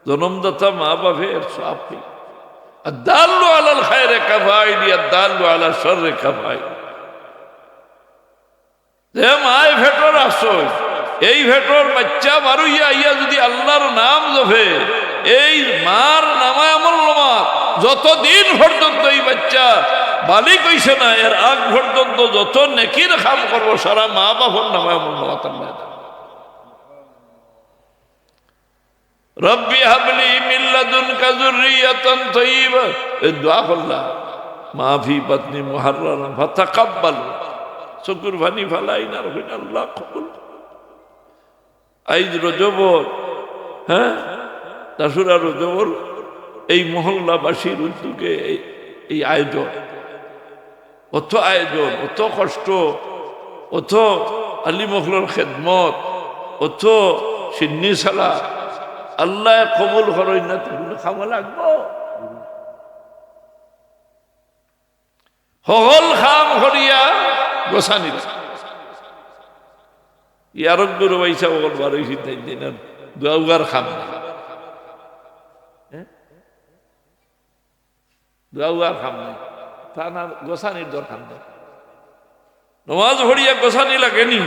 জন্মদাতা মা বাপে এর সওয়াব পাই। আদ-দাল্লু আলাল খায়রি কাফাইলি, আদ-দাল্লু আলা শাররি কাফাইলি। যে মায় পেটো রাখছইন, এই পেটোর বাচ্চা বারইয়া আইয়া যদি আল্লার নাম জপে, এই মার নামায় আমল নামাত যতদিন পর্যন্ত এই বাচ্চা বালিগ অইছে না, এর আগ পর্যন্ত যত নেকির কাম করবো, সারা মা বাপর নামায় আমল নামাত আল্লায় দেন। রব্বি হাবলি মিন লাদুনকা যুররিয়াতান তাইয়্যিবা। এ দোয়া করলা, মা ফি বাতনি মুহাররারান ফাতাকাব্বাল। চকুর পানি ফালাইন আর কইন, আল্লাহ কবুল। আইজ রজবর, হ্যাঁ, আশুরা রজবর এই মহল্লাবাসীর উদ্যোগে এই, এই আয়োজন, অত আয়োজন, অত কষ্ট, অত আলিম অকলর খেদমত, অত সিন্নি সালা, আল্লায় কবুল করইন না, তো কুনু কামো লাগবো? হকল কাম করিয়া গোছানি। ইয়ার গুরু ভাই সাহেব অকল বারই সিদ্ধান্ত দিন, দোয়া উয়ার কাম না। হ্যাঁ? দোয়া উয়ার কাম নাই, তান আর গোছানির দরকার নাই। নমাজ পড়িয়া গোছানি লাগেনি?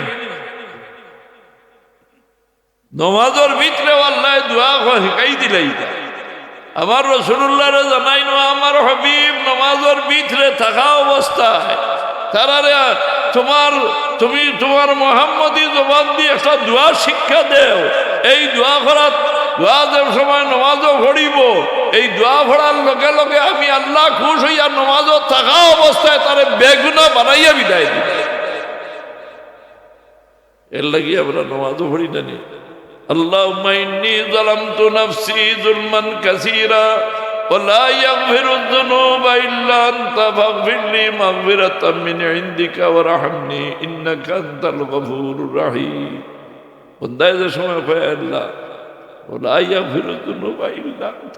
নমাজর ভিতরে আল্লায় দোয়া ক-, শিখাই দিলাইতা। আমার রসুলুল্লাহরে জানাইন, আমার হাবিব নমাজর ভিতরে থাকা অবস্থায় তারারে তোমার, তুমি তোমার মোহাম্মদী জবান দি একটা দোয়া শিক্ষা দেও। এই দোয়া করার, দোয়া যে সময় নমাজও পড়িবো, এই দোয়া পড়ার লগে লগে আমি আল্লাহ খুশ অইয়া নমাজও থাকা অবস্থায় তারে বেগুনা বানাইয়া বিদায় দিই। এর লাগি আমরা নমাজও পড়ি না নি। اللهم إني ظلمت نفسي ظلما كثيرا ولا يغفر الذنوب إلا أنت فاغفر لي مغفرة من عندك وارحمني إنك أنت الغفور الرحيم। বন্দায় যে সময় কয়, আল্লাহ, ولا يغفر الذنوب إلا أنت,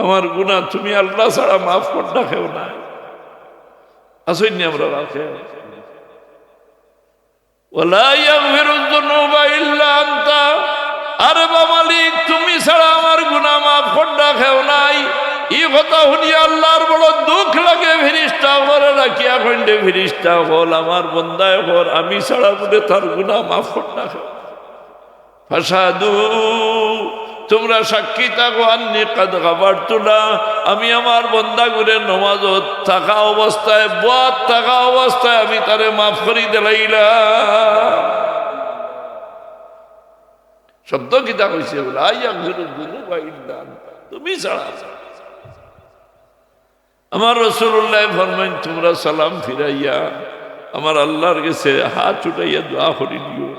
আমার গুনাহ তুমি আল্লাহ ছাড়া মাফ করতা কেউ নাই। আছইন নি আমরা রাখে? ولا يغفر الذنوب إلا أنت। আরে বা মালিক, তুমি ছাড়া আমার গুনাহ মাফ করতা কেউ নাই। ই কথা হুনিয়া আল্লাহর বড় দুখ লাগে। ফিরিস্তা অকলরে ডাকিয়া কইন দে, ফিরিস্তা অকল, আমার বন্দায় কর, আমি ছাড়া বুলে তার গুনাহ মাফ করতা কেউ। فاشهدوا, তোমরা সাক্ষী থাকো, أني قد غفرت له, আমি আমার বন্দাগুরে নমাজত থাকা অবস্থায়, বওয়াত থাকা অবস্থায় আমি তারে মাফ করি দিলাইলাম। শব্দ কিতা কইছে? ولا يغفر الذنوب إلا أنت, তুমি ছাড়া। আমার রসুলুল্লায় ফরমাইন, তোমরা সালাম ফিরাইয়া আমার আল্লাহর গেছে হাত উঠাইয়া দোয়া করি দিও।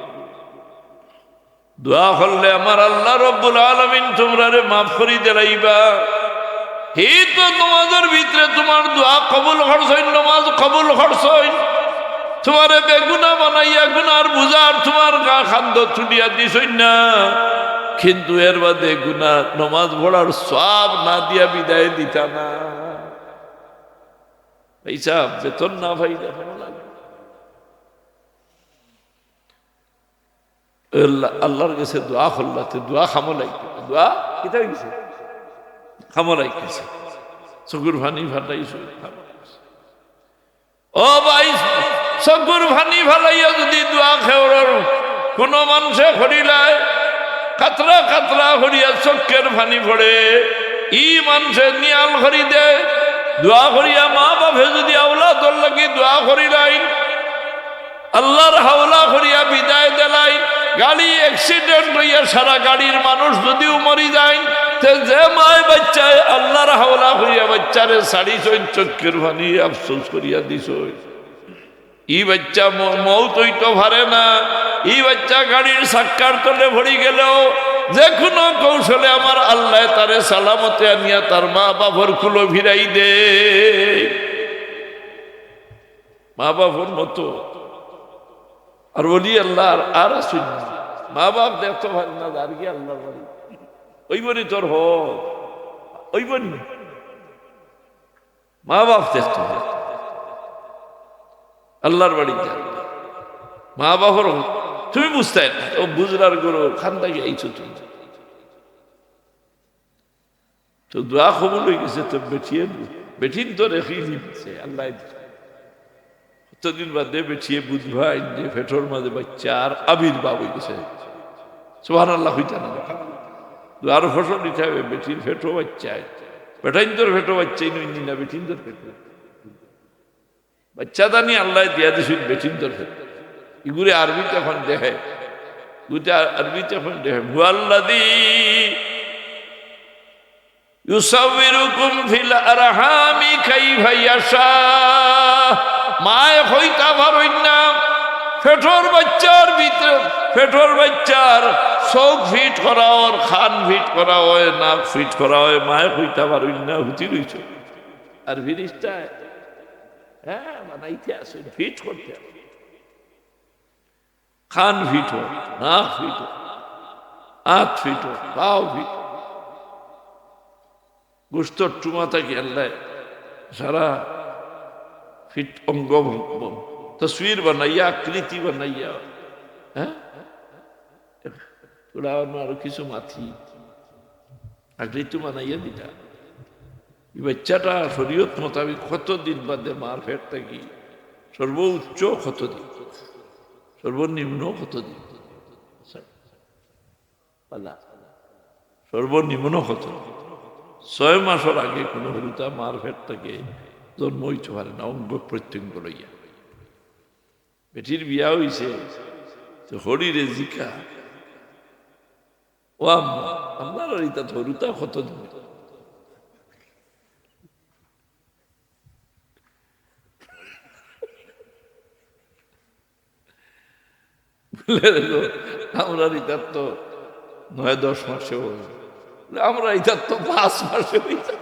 দোয়া করলে আমার আল্লাহ রব্বুল আলামিন তোমরারে মাফ করি দিলাইবা। হি তো নমাজর ভিতরে তোমার দোয়া কবুল করছইন, নমাজ কবুল করছইন, তোমারে বেগুনা বানাইয়া গুনার বুঝা আর তোমার গা খান্দ তুলিয়া দিছইন না, কিন্তু এর বাদে গুনা নমাজ পড়ার সওয়াব না দিয়া বিদায় দিতা না। এই সাব বেতন না পাইলে ভালা লাগে। আল্লাহ, আল্লাহর গেছে দোয়া করলা, তে দোয়া কামো লাগছে। দোয়া কিতা অইছে? কামো লাগছে। চকুর পানি ফাটাইছো, কামো লাগছে। ও ভাই, চকুর পানি ফালাইয়া যুদি দোয়া কেউরর কুনু মানষে করিলায়, কাতরা কাতরা করিয়া চকুর পানি পড়ে, ই মানষে নিয়াল করি দে, দোয়া করিয়া মা বাফে যুদি আওলাদর লাগি দোয়া করিলাইন, আল্লাহর হাওলা করিয়া বিদায় দিলাইন, গাড়ি accident অইয়া সারা গাড়ির মানুষ যুদিও মরি যাইন, তে যে মায় বাইচ্চায় আল্লাহর হাওলা করিয়া বাইচ্চারে ছাড়িছইন, চকুর পানি আফসোস করিয়া দিছইন। ই বাইচ্চা ম-, মউত অইতো পারে না, ই বাইচ্চা গাড়ির চাক্কার তলে পড়ি গেলেও যে কুনু কৌশলে আমার আল্লায় তারে সালামতে আনিয়া তার মা বাফর কুলো ফিরাই দে। মা বাফর মতো। আর অলি আল্লাহ আর, আর আছইন না। মা বাফ দেখতো পারে না, যার গি আল্লাহর বাড়ি। অইবো নি তোর হক? অইবো নি? মা বাফ দেখতো পারে। আল্লাহর বাড়ি যা। মা বাফর হক। তুমি বুঝতায় না। ও বুঝরার গরু, খান্দা গিয়া আইছো তুমি। তো দোয়া কবুল অইগেছে, তো বেটিয়ে, বেটিন তো রেখি দিছে, আল্লাহ দিছে। কতদিন বাদে বেটিয়ে বুঝবা যে পেটর মাঝে বাইচ্চার আবির্ভাব অইগেছে। সুবহানাল্লাহ কইতা না। দোয়ার ফসল দিতে হবে, বেটির পেটো বাইচ্চা। বেটাইন তোর পেটো বাইচ্চাই নইনি না, বেটিন তোর পেটো। বাইচ্চা দানি আল্লায় দিয়া দিছইন বেটিন তোর পেটো। ইগুরে আরবিত অখন দেখে। ইগুরে আরবিত অখন দেখে। هو الذي ইউসাউইরুকুম ফিল আরহামি কাইফা ইয়াশা। মায় কইতা পারইন না, পেটর বাইচ্চার ভিতরে, পেটর বাইচ্চার চউখ ফিট করা অর, কান ফিট করা অয়, নাক ফিট করা অয়, মায় কইতা পারইন না, হুতি রইছে। আর ফিরিস্তায়, হ্যাঁ, বানাইতে আছে, ফিট করতে আছে। কান ফিট অর, নাক ফিট অর, আত ফিট অর, পাও ফিট অর। গোস্তর টুমা থাকি আল্লায় সারা ফিট অঙ্গ ভঙ্গ, তসবির বানাইয়া, আকৃতি বানাইয়া, হ্যাঁ? থুড়া অন্য আরো কিছু মাথি, আকৃতি বানাইয়া দিতা। ই বাইচ্চাটা শরীয়ত মোতাবিক কতদিন বাদে মার পেট থাকি? সর্বোচ্চ কতদিন? সর্বনিম্ন কতদিন? বালা, সর্বনিম্ন কত? ছয় মাসর আগে কোনো হুরুতা মার পেট থাকি জন্ম অইতে পারে না, অঙ্গ প্রত্যঙ্গ লইয়া। বেটির বিয়া অইছে, তো হরিরে জিকা, "ও আম্মা, আপনারার ইতা হুরুতা কতদিন?" বলে, "দেখো, আমরার ইতার তো নয় দশ মাসে অয়।" বলে, "আমরার ইতার তো পাঁচ মাসে অইছে।"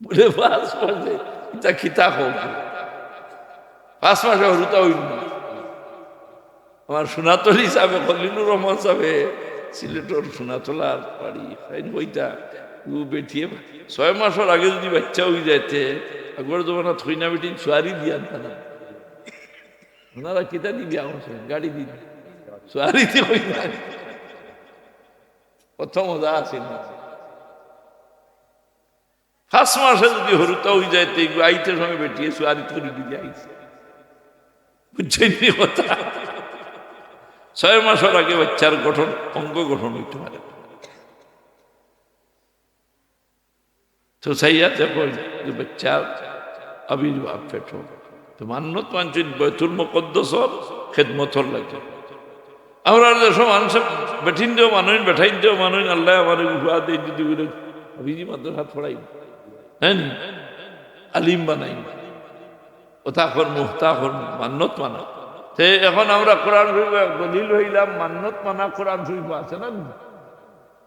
বলে, "পাঁচ মাসে? ইতা কিতা কও? পাঁচ মাসে হুরুতা অইল না।" আমার সোনাতলি সাবে, খলিলুর রহমান সাবে, সিলেটর সোনাতলার বাড়ি, তাইন কইতা, ও বেটিয়ে ছয় মাসর আগে যদি বাইচ্চা অই যাইতে, আগর জমানাত কইনা বেটিন সুয়ারি দিয়া আনতা না। ওনারা কিতা দি বিয়া করছেন? গাড়ি দি, সুয়ারি দি কইনা। কত মজা আছিল না? পাঁচ মাসে যদি হুরুতা অই যায়, তে এগু আইতে সময় বেটিয়ে সুয়ারিত করি দিলে আইছে। বুঝছেন নি কথা? ছয় মাসর আগে বাইচ্চার গঠন, অঙ্গ গঠন অইতে পারে। তো চাইয়া দেখো যে বাইচ্চার আবির্ভাব পেটো। তো মান্নত মানছইন বাইতুল মুকাদ্দাসর খেদমতর লাগি। আমরার দেশো মানষে বেটিন্দেও মানইন, বেটাইন্দেও মানইন, আল্লায় আমারে উহা দেইন যদি বলে, হাফিজি মাদ্রাসাত পড়াইমু, হ্যাঁ নি? আলিম বানাইমু, অতা করমু, হতা করমু, মান্নত মানা। তে এখন আমরা কোরআন শরীফ এক দলিল অইলাম, মান্নত মানা কোরআন শরীফ আছে না নি?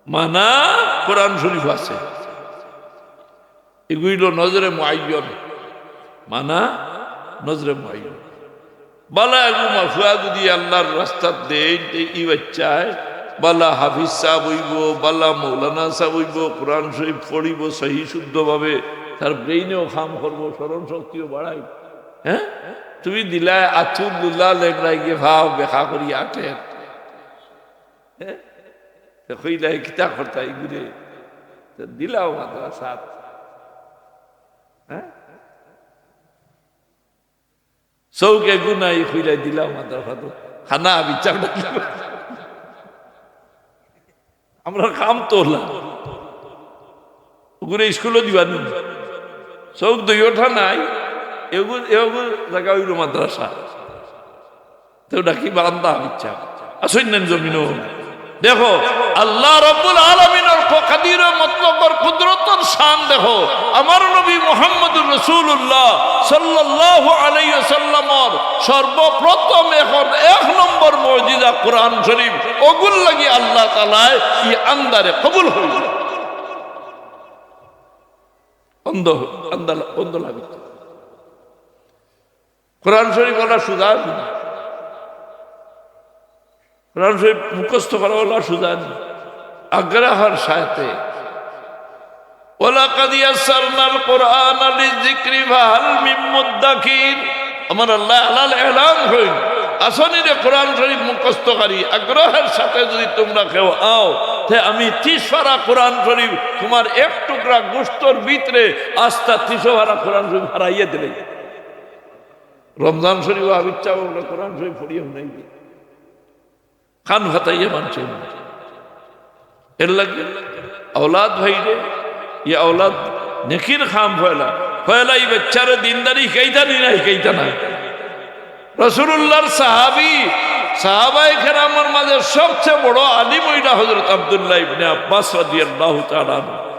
মানা কোরআন শরীফ আছে। এগু অইলো নজরে মুআয়্যন, মানা নজরে মুআয়্যন। বালা এগু মাফুয়া যদি আল্লার রাস্তাত দেইন, তে ই বাইচ্চায় বালা হাফিজ সাব অইবো, বালা মৌলানা সাব অইবো, কোরআন শরীফ পড়িবো সহি শুদ্ধভাবে, তার ব্রেইনেও কাম করবো, স্মরণ শক্তিও বাড়াইবো। হ্যাঁ, তুমি দিলায় আতুর লুলা লেংড়ায় গিয়া ভাব বেকা করি আটের। হ্যাঁ? তে কইলা, "এ কিতা করতা ইগুরে?" তে দিলাও মাদ্রাসাত। হ্যাঁ? চউখে গুনাই কইলা, "দিলাও মাদ্রাসাত।" খানা বিচার না। আমরার কাম তো অলা। ওগুরে স্কুলো দিবা নি? চউখ দুইওটা নাই, এগু, এগু জাগা অইলো মাদ্রাসা। তো ডাকি বারান্দা ইচ্ছা। আসইন না জমিনো। দেখো, আল্লাহ রাব্বুল আলামিনর ক-, কাদিরে মতলবর কুদরতর শান দেখো। আমার নবী মুহাম্মদুর রাসূলুল্লাহ সাল্লাল্লাহু আলাইহি ওয়াসাল্লামর সর্বপ্রথম এখন এক নম্বর মুজিজা কোরআন শরীফ। ওগুর লাগি আল্লাহ তাআলায় ই আন্দারে কবুল অইল। অন্ধ, আন্দা-, অন্ধ লাভ অইতো। কোরআন শরীফ অলা সুজা নি। কোরআন শরীফ মুখস্থ করা অলা সুজা নি। আগ্রহর সাথে। ওয়ালাকাদ ইয়াসসারনাল কুরআনা লিযযিকরি ফাহাল মিম মুদ্দাকির। আমার আল্লায় আলাল এলান কইন, আসনি রে কোরআন শরীফ মুখস্থকারী, আগ্রহর সাথে যদি তুমরা কেউ আও, তে আমি তিরিশ পারা কোরআন শরীফ তুমার এক টুকরা গোস্তর ভিতরে আস্তা তিরিশ পারা কোরআন শরীফ হারাইয়া দিলে। রমজান শরীফ আবিচ্ছা অইলে কোরআন শরীফ পড়িয়া হুনাইবে। কান ফাটাইয়া মানষে। এরলাগি আওলাদ ভাইরে, ই আওলাদ নেকির কাম। পয়লা, পয়লা ই বাইচ্চারে দিনদারি হিকাইতা নি না হিকাইতা না? রাসূলুল্লাহর সাহাবী সাহাবায়ে কেরামর মাঝে সবচেয়ে বড় আলিম অইলা হযরত আব্দুল্লাহ ইবনে আব্বাস রাদিয়াল্লাহু তাআলা আনহু।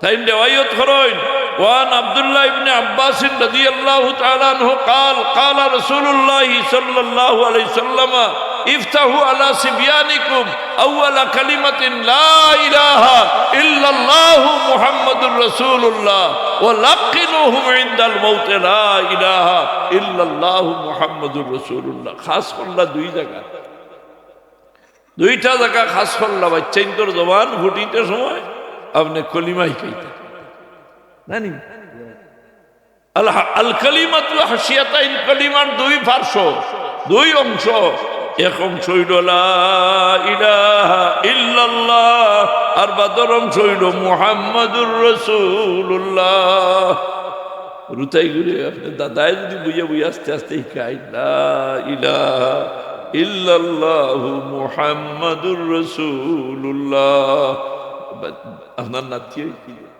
তাইন রেওয়ায়ত করইন, وعن عبد الله بن عباس رضي الله تعالى عنه قال، قال رسول الله صلى الله عليه وسلم، افتحوا على صبيانكم أول كلمة لا إله إلا الله محمد رسول الله ولقنوهم عند الموت لا إله إلا الله محمد رسول الله। খাস করলা দুই জাগা, দুইটা জাগা খাস করলা। বাচ্চাইন্তর জবান ফুটিতে সময় আপনে কলিমা হিকাইতা, জানি? আল, আল কালিমাতুল হাসিয়াতাইন, কলিমার দুই পার্শ্ব, দুই অংশ। এক অংশ অইল লা ইলাহা ইল্লাল্লাহ, আর বাদর অংশ অইল মুহাম্মাদুর রাসূলুল্লাহ। রুতাই ঘুরে আপনে দাদায় যদি বইয়া বইয়া আস্তে আস্তে হিকাই, লা ইলাহা ইল্লাল্লাহু মুহাম্মাদুর রাসূলুল্লাহ। আপনার নাতি অইছিল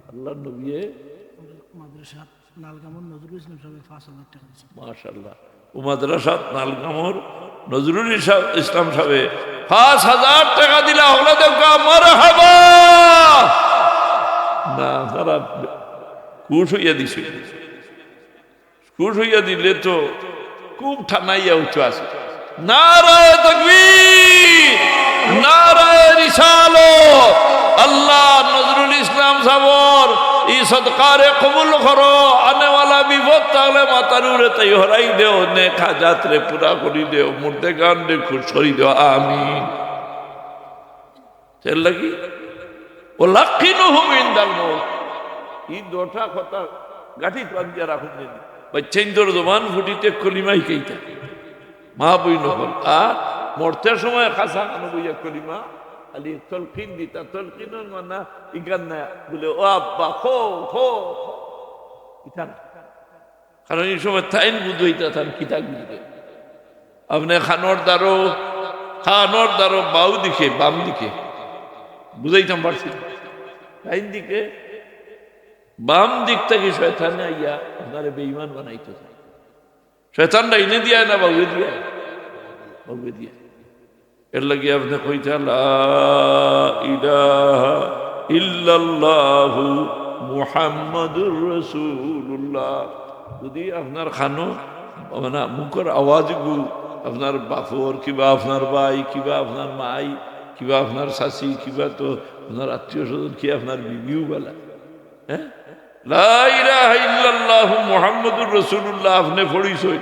আল্লাহর নবীয়ে মাদ্রাসাত নালগামর নজরুল ইসলাম সাহেব পাঁচ হাজার টাকা দিছে। মাশাআল্লাহ। ও মাদ্রাসাত নালগামর নজরুল ইসা-, ইসলাম সাহেব পাঁচ হাজার টাকা দিলা, হকলে দেউক্কা মারহাবা। না, আপনারা খুশ অইয়া দিছইন। খুশ অইয়া দিলে তো খুব ঠান্ডা অইয়া উঠতো আছে। নারায়ে তাকবীর, নারায়ে রিসালত। আল্লাহ নজরুল ইসলাম সাবর ই সদকারে কবুল করো। আনেওয়ালা বিপদ থাকলে মাথার উপরে তাই হরাই দেও, নেক হাজাতরে পুরা করি দেও, মুর্দেগানরে খুশ করি দেও। আমিন। এর লাগি ولقنوهم عند الموت। ই দুইটা কথা গাঁঠিত বান্ধিয়া রাখুন যেন। বাচ্চাইন্তর জবান ফুটিতে কলিমা হিকাইতা। মা বইন অকল। আর মরতে সময় খাসা কানো বইয়া কলিমা, খালি তলকিন দিতা। তলকিনর মানা ইখান না, বুলে, "ও আব্বা, খো, খো।" ইতা না। কারণ ই সময় তাইন বুঝইতা তান কিতা বুঝবে। আপনে কানর দ্বারো, কানর দ্বারো বাউ দিকে, বাম দিকে। বুঝাইতাম পারছি না। তাইন দিকে, বাম দিক থাকি শয়তানে আইয়া আপনারে বেঈমান বানাইতো চায়। শয়তান ডাইনে দিয়া না বাউয়ে দিয়া? বাউয়ে দিয়া। এর লাগি আপনে কইতা, "লা ইলাহা ইল্লাল্লাহু মুহাম্মাদুর রাসূলুল্লাহ।" যদি আপনার কানো, মানে, মুখর আওয়াজগু আপনার বাপর, কিবা আপনার ভাই, কিবা আপনার মাই, কিবা আপনার চাচি, কিবা তো আপনার আত্মীয় স্বজন, কি আপনার বিবিও বালা, হ্যাঁ? লা ইলাহা ইল্লাল্লাহু মুহাম্মাদুর রাসূলুল্লাহ আপনে পড়িছইন,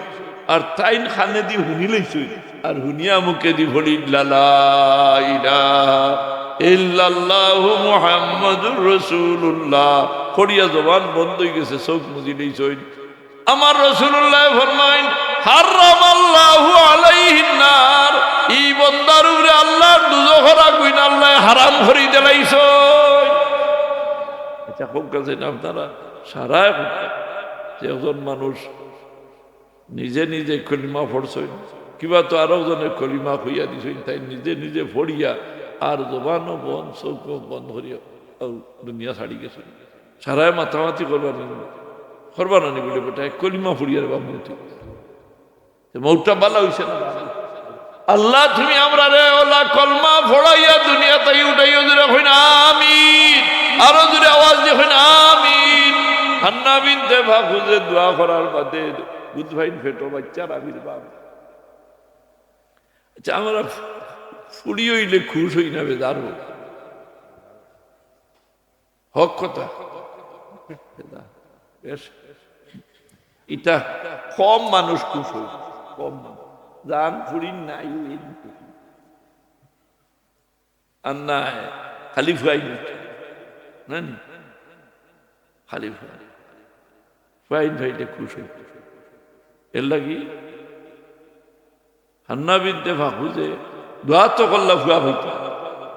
আর তাইন কানেদি হুনিলাইছইন, আর হুনিয়া মুখেদি পড়িলা, "লা ইলাহা ইল্লাল্লাহু মুহাম্মাদুর রাসূলুল্লাহ।" পড়িয়া জবান বন্ধ অইগেছে, চউখ মুজিলাইছইন। আমার রাসূলুল্লায় ফরমাইন, "হারামাল্লাহু আলাইহিন নার", ই বন্দার উপরে আল্লাহর দুজখর আগুইন আল্লায় হারাম করি দিলাইছইন। আচ্ছা, কউক্কা চাইন আপনারা, সারায় কউক্কা যে একজন মানুষ নিজে নিজে কলিমা পড়ছইন, কিবা তো আরো জনে কলিমা কইয়া দিছইন, তাইন নিজে নিজে পড়িয়া আর জবানও বন্ধ, চউখও বন্ধ করিয়া দুনিয়া ছাড়ি গেছইন। সারায় মাতামাতি করবা নি, করবা না নি বুলে, "বেটা, এক কলিমা পড়িয়া রে বাপ মউত।" তে মউতটা বালা অইছে না? আল্লাহ, তুমি আমরারে অলা কলমা পড়াইয়া দুনিয়া থাকি উঠাইও, জুরে কইন আমিন। আরো জুরে আওয়াজ দি কইন আমিন। হান্না বিনতে ফাকুজে দোয়া করার বাদে দুধ পাইন পেটো বাইচ্চার আবির্ভাব। আচ্ছা, আমরা ফুড়ি অইলে খুশ অই না, বেজার অই? হক কথা। বেশ, ইটা কম মানুষ খুশ অইন, কম মানুষ। যান ফুড়ি নাই, অই খুশ। আর না, খালি ফুয়াইন অইতো। না নি? খালি ফুয়াইন। ফুয়াইন পাইলে খুশ অইতো। এর লাগি হান্না বিনতে ফাকুজে দোয়া তো করলা ফুয়া পাইতা।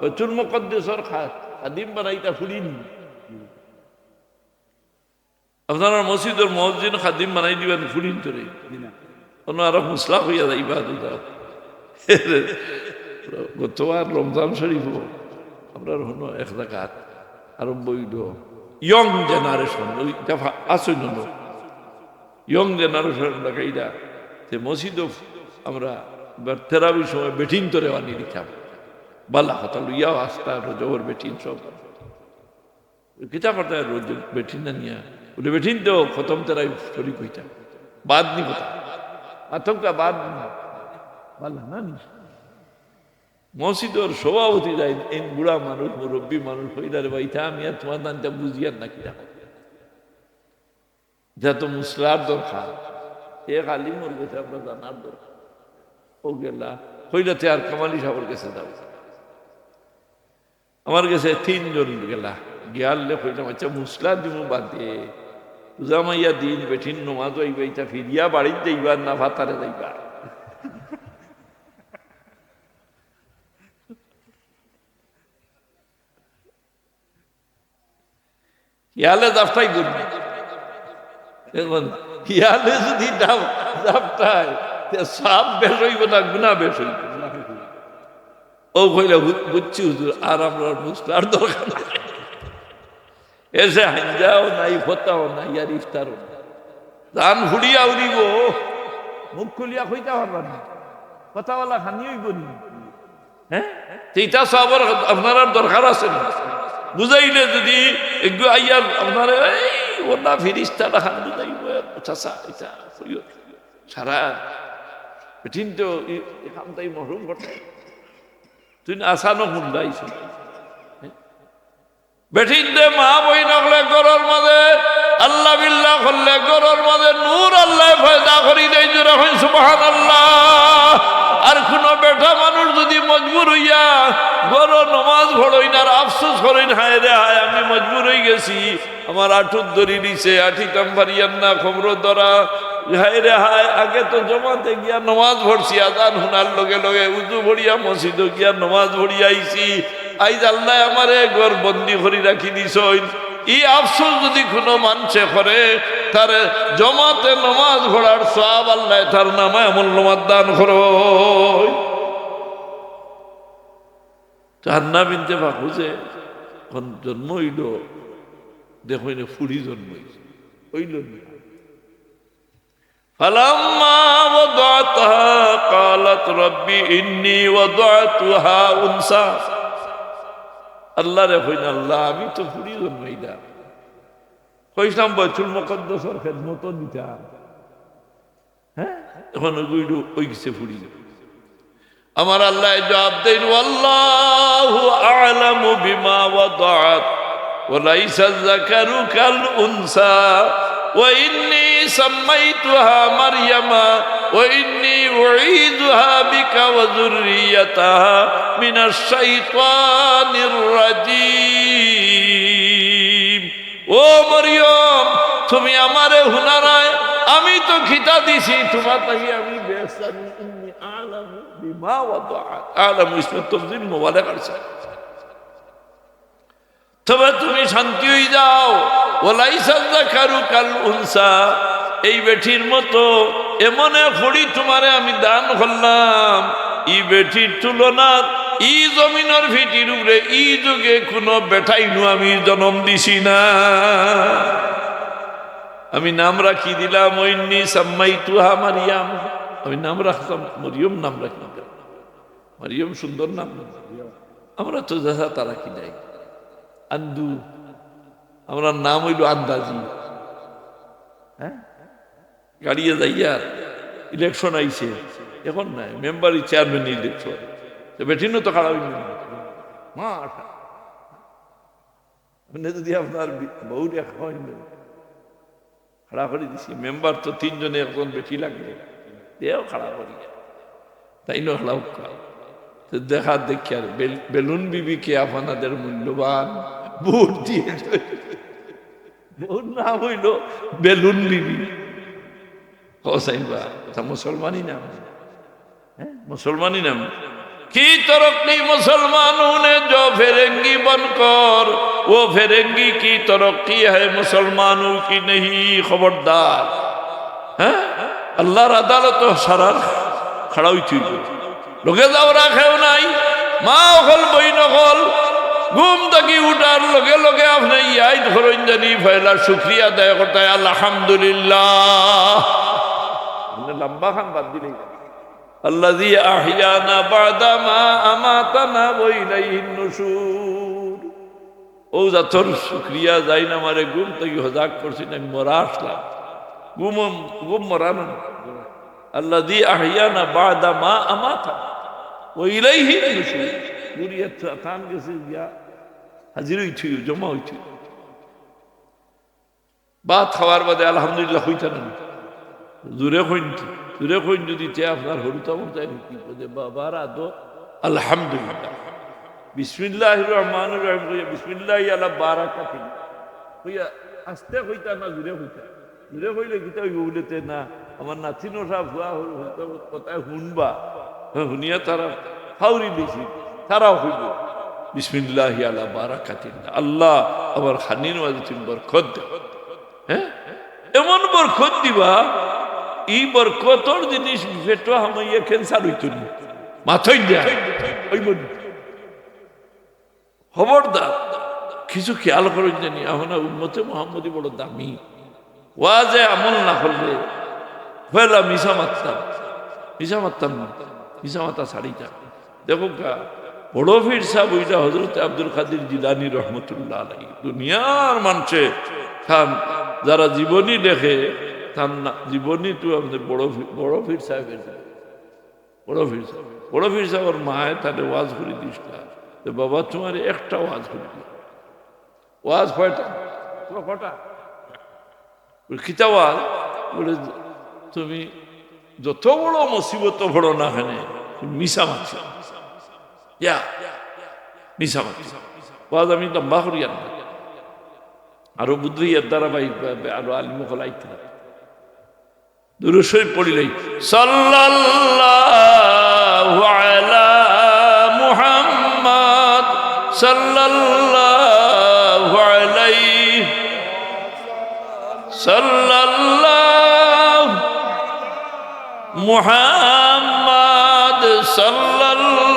বাইতুল মুকাদ্দাসর খা-, খাদিম বানাইতা ফুড়িন। আপনারার মসজিদর মুয়াজ্জিন খাদিম বানাই দিবা নি ফুড়িন্তরে? জি না। অনো আরো মুসলা অইয়া যাইবা দুটা। গতবার রমজান শরীফও আমরার অনো এক রাকাত আরম্ভ অইলো। Young generation, ওইটা ফা-, আছইন অনো। Young generation লাগাইরা, তে মসজিদও আমরা এবার তেরাবির সময় বেটিন তো রেওয়ানি দিতাম, বালা কথা লইয়াও আস্তা রজবর বেটিন সব। কিতা করতে রোজ বেটিন না নিয়া? বলে, "বেটিন তো খতম তেরাই শরিক অইতা।" বাদ নি কথা। আতঙ্কা বাদ নি। বালা না নি। মসজিদর সভাপতি যাই, এই বুড়া মানুষ, মুরব্বী মানুষ, কইলা, "রে ভাই, ইতা আমি আর তোমার দানটা বুঝিয়ার না কিতা। ইতা তো মুসলার দরকার। এক আলিমর গেছে আমরা জানার দরকার।" ও গেলা, কইলা, "তে আর কামালি সাহেবর গেছে যাও।" আমার গেছে তিনজন গেলা, গিয়ারলে কইলাম, "আচ্ছা, মুসলা দিমু বাদে, রোজা মাইয়া দিন বেটিন নমাজ অইবা, ইতা ফিরিয়া বাড়িত যাইবা না ফাতারে যাইবা?" হিয়ালে জাপটাই করবি। এখন হিয়ালে যদি জাপ-, জাপটায়, তে সওয়াব বেশ অইবো না গুনা বেশ অইবো? ও কইলা, "বু-, বুঝছি হুজুর, আর আমরার মুসলার দরকার নাই।" এসে হাইঞ্জাও নাই, ফতাও নাই, আর ইফতারও নাই। জান ফুড়িয়া উড়িবো, মুখ খুলিয়া কইতা পারবা না, কথাবালা খানি অইবো নি। হ্যাঁ? তে ইতা সওয়াবর আপনারার দরকার আছে না? বুঝাইলে যদি একটু আইয়ার আপনারে, এই ওলা ফিরিস্তা লাখান বুঝাইবো, চাচা, ইতা কইও। সারা বেটিন তো ই-, এখান তাই মহরুম ঘটে। তুই আসানো হুন্ডাইছ। বেটিনরে মা বইন অকলে ঘরর মাঝে আল্লাহ বিল্লাহ করলে ঘরর মাঝে নূর আল্লায় পয়দা করি দেইন, জোরে কইন সুবহানাল্লাহ। আর কুনু বেটা মানুষ যদি মজবুর অইয়া ঘরো নমাজ পড়ইন আর আফসোস করইন, "হায় রে হায়, আমি মজবুর অইগেছি, আমার আটুত ধরি দিছে, আটিতাম পারিয়ার না, কমরো ধরা, হায় রে হায়, আগে তো জমাতে গিয়া নমাজ পড়ছি, আজান হুনার লগে লগে উজু পড়িয়া মসজিদো গিয়া নমাজ পড়িয়া আইছি, আইজ আল্লায় আমারে ঘর বন্দি করি রাখি দিছইন।" ই আফসোস যদি কুনু মানষে করে, তারে জমাতে নমাজ পড়ার সওয়াব আল্লায় তার নামায় আমলনামাত দান করইন। তো হান্না বিনতে ফাখুজে যখন জন্ম অইলো, দেখইন ফুড়ি জন্ম অইছে, অইলো না। فلما وضعتها قالت رب إني وضعتها أنثى। আল্লারে কইন, "আল্লাহ, আমি তো ফুড়ি জন্মাইলাম।" কইছলাম বাইতুল মুকাদ্দাসর খেদমতো দিতাম। হ্যাঁ? এখন ওইগুলো অইগেছে ফুড়ি। আমার আল্লায় জবাব দেইন, "والله أعلم بما وضعت وليس الذكر كالأنثى وإني سميتها مريم وإني أعيذها بك وذريتها من الشيطان الرجيم।" ও মরিয়ম, তুমি আমারে হুনারায়, আমি তো কিতা দিছি, তুমার তাকি আমি বেহতর জানি। إني أعلم بما وضعت। أعلم ইসমে তাফজিল মুবালাগার সাথে। তবে তুমি শান্তি অই যাও। وليس الذكر كالأنثى। এই বেটির মতো এমন এক ফুড়ি তুমারে আমি দান করলাম, ই বেটির তুলনাত ই জমিনর ফিটির উপরে ই যুগে কুনু বেটাইনু আমি জনম দিছি না। আমি নাম রাখি দিলাম, وإني سميتها مريم, আমি নাম রাখলাম মরিয়ম, নাম রাখি দিলাম। মরিয়ম সুন্দর নাম না? আমরা তো যেতা তা রাখি নাই। আন্দু, আমরার নাম অইলো আন্দাজি। হ্যাঁ? গাড়িয়ে যাইয়ার, ইলেকশন আইছে, এখন নাই, মেম্বারি চেয়ারম্যান ইলেকশন। তো বেটিনও তো খাড়া অইল না। মাশা-, আপনে যদি আপনার বি-, বউরে খাওয়াইন, খাড়া করি দিছি, মেম্বার তো তিনজনে একজন বেটি লাগে, দেও খাড়া করি, তাইন খাড়া অউক্কা। তো দেখা দেখি আর বেল-, বেলুন বিবিকে আপনাদের মূল্যবান ভোট দিয়ে জয়-, বউর নাম অইলো বেলুন বিবি। হোসাইন বা, তা মুসলমানই নাম। হ্যাঁ, মুসলমানই নাম। কি তরক্কি মুসলমানোं ने जो फिरंगी बनकर, वो फिरंगी की तरक्की है मुसलमानों की नहीं। খবরদার, হ্যাঁ, আল্লার আদালতো সারার খাড়া অইতে অইবো। লগে যাওরা কেউ নাই, মা অকল, বইন অকল, ঘুম থাকি উঠার লগে লগে আপনে ইয়াদ করইন জানি পয়লা শুকরিয়া আদায় করতে, আলহামদুলিল্লাহ। মানে লম্বা খান বাদ দিলেই আল্লাযী আহইয়ানা বা'দা মা আমাতানা ওয়া ইলাইহিন নুশুর। অউ জাতর শুকরিয়া, যেইন আমারে ঘুম থাকি হজাগ করছইন, আমি মরা আছলাম। ঘুম, ঘুম মরা না। আল্লাযী আহইয়ানা বা'দা মা আমাতানা ওয়া ইলাইহিন নুশুর। ঘুরিয়া থা-, থান গেছে গিয়া হাজির অইতইন, জমা অইতইন। ভাত খাওয়ার বাদে আলহামদুলিল্লাহ কইতা না নি? জুরে কইন তো, জুরে কইন যুদি তে আপনার হুরুতায় মরুতায় নি কইবো যে, "বাবার আদো আলহামদুলিল্লাহ।" বিসমিল্লাহির রহমানির রহিম কইয়া, "বিসমিল্লাহি আলা বারাকাতিন।" কইয়া আস্তে কইতা না, জুরে কইতা? জুরে কইলে কিতা অইবো বুলে তে না, আমার নাতিন অতা ফুয়া হুরুতার কথায় হুনবা। হে, হুনিয়া তারা ফাউরি দিছি, তারাও কইবো, "বিসমিল্লাহি আলা বারাকাতিন।" আল্লাহ, আমার খানির মাঝে তুমি বরকত দেও। হে? এমন বরকত দিবা, ই বরকতর জিনিস পেটো হামাইয়া ক্যান্সার অইতো নি। মাথায় দেয়। অইবো নি। খবরদার, কিছু খেয়াল করইন জানি, অখন উম্মতে মুহাম্মদী বড় দামি। ওয়াজে আমল না করলে, পয়লা মিছা মাততাম, মিছা মাততাম না, মিছা মাতা ছাড়িতাম। দেখউক্কা, বড় পীর সাব অইলা হযরত আব্দুল কাদির জিলানী রহমতুল্লাহ আলাইহি। দুনিয়ার মানষে তান, যারা জীবনী লেখে, তান না-, জীবনী তো আমাদের বড় পীর, বড় পীর সাবর জীবনী। বড় পীর সাব, বড় পীর সাবর মায়ে তারে ওয়াজ করি দিছলা যে, "বাবা, তুমারে একটা ওয়াজ করি দিই।" ওয়াজ কয়টা? তুমার কয়টা? বুলে, "কিতা ওয়াজ?" বুলে, "তুমি যত বড় মুসিবতো পড়ো না কেনে, তুমি মিছা মাতিও না।" ইয়া, মিছা মাতিও না। ওয়াজ আমি লম্বা করিয়ার না। আরো বুঝলি এর ধারাবাহিক ভাবে আরো আলিম অকল আইতরা। দুরূদ শরীফ পড়িলাই। সাল্লাল্লাহু আলা মুহাম্মদ, সাল্লাল্লাহু আলাইহি, সাল্লাল্লাহু মুহাম্মদ, সাল্লাল্লাহু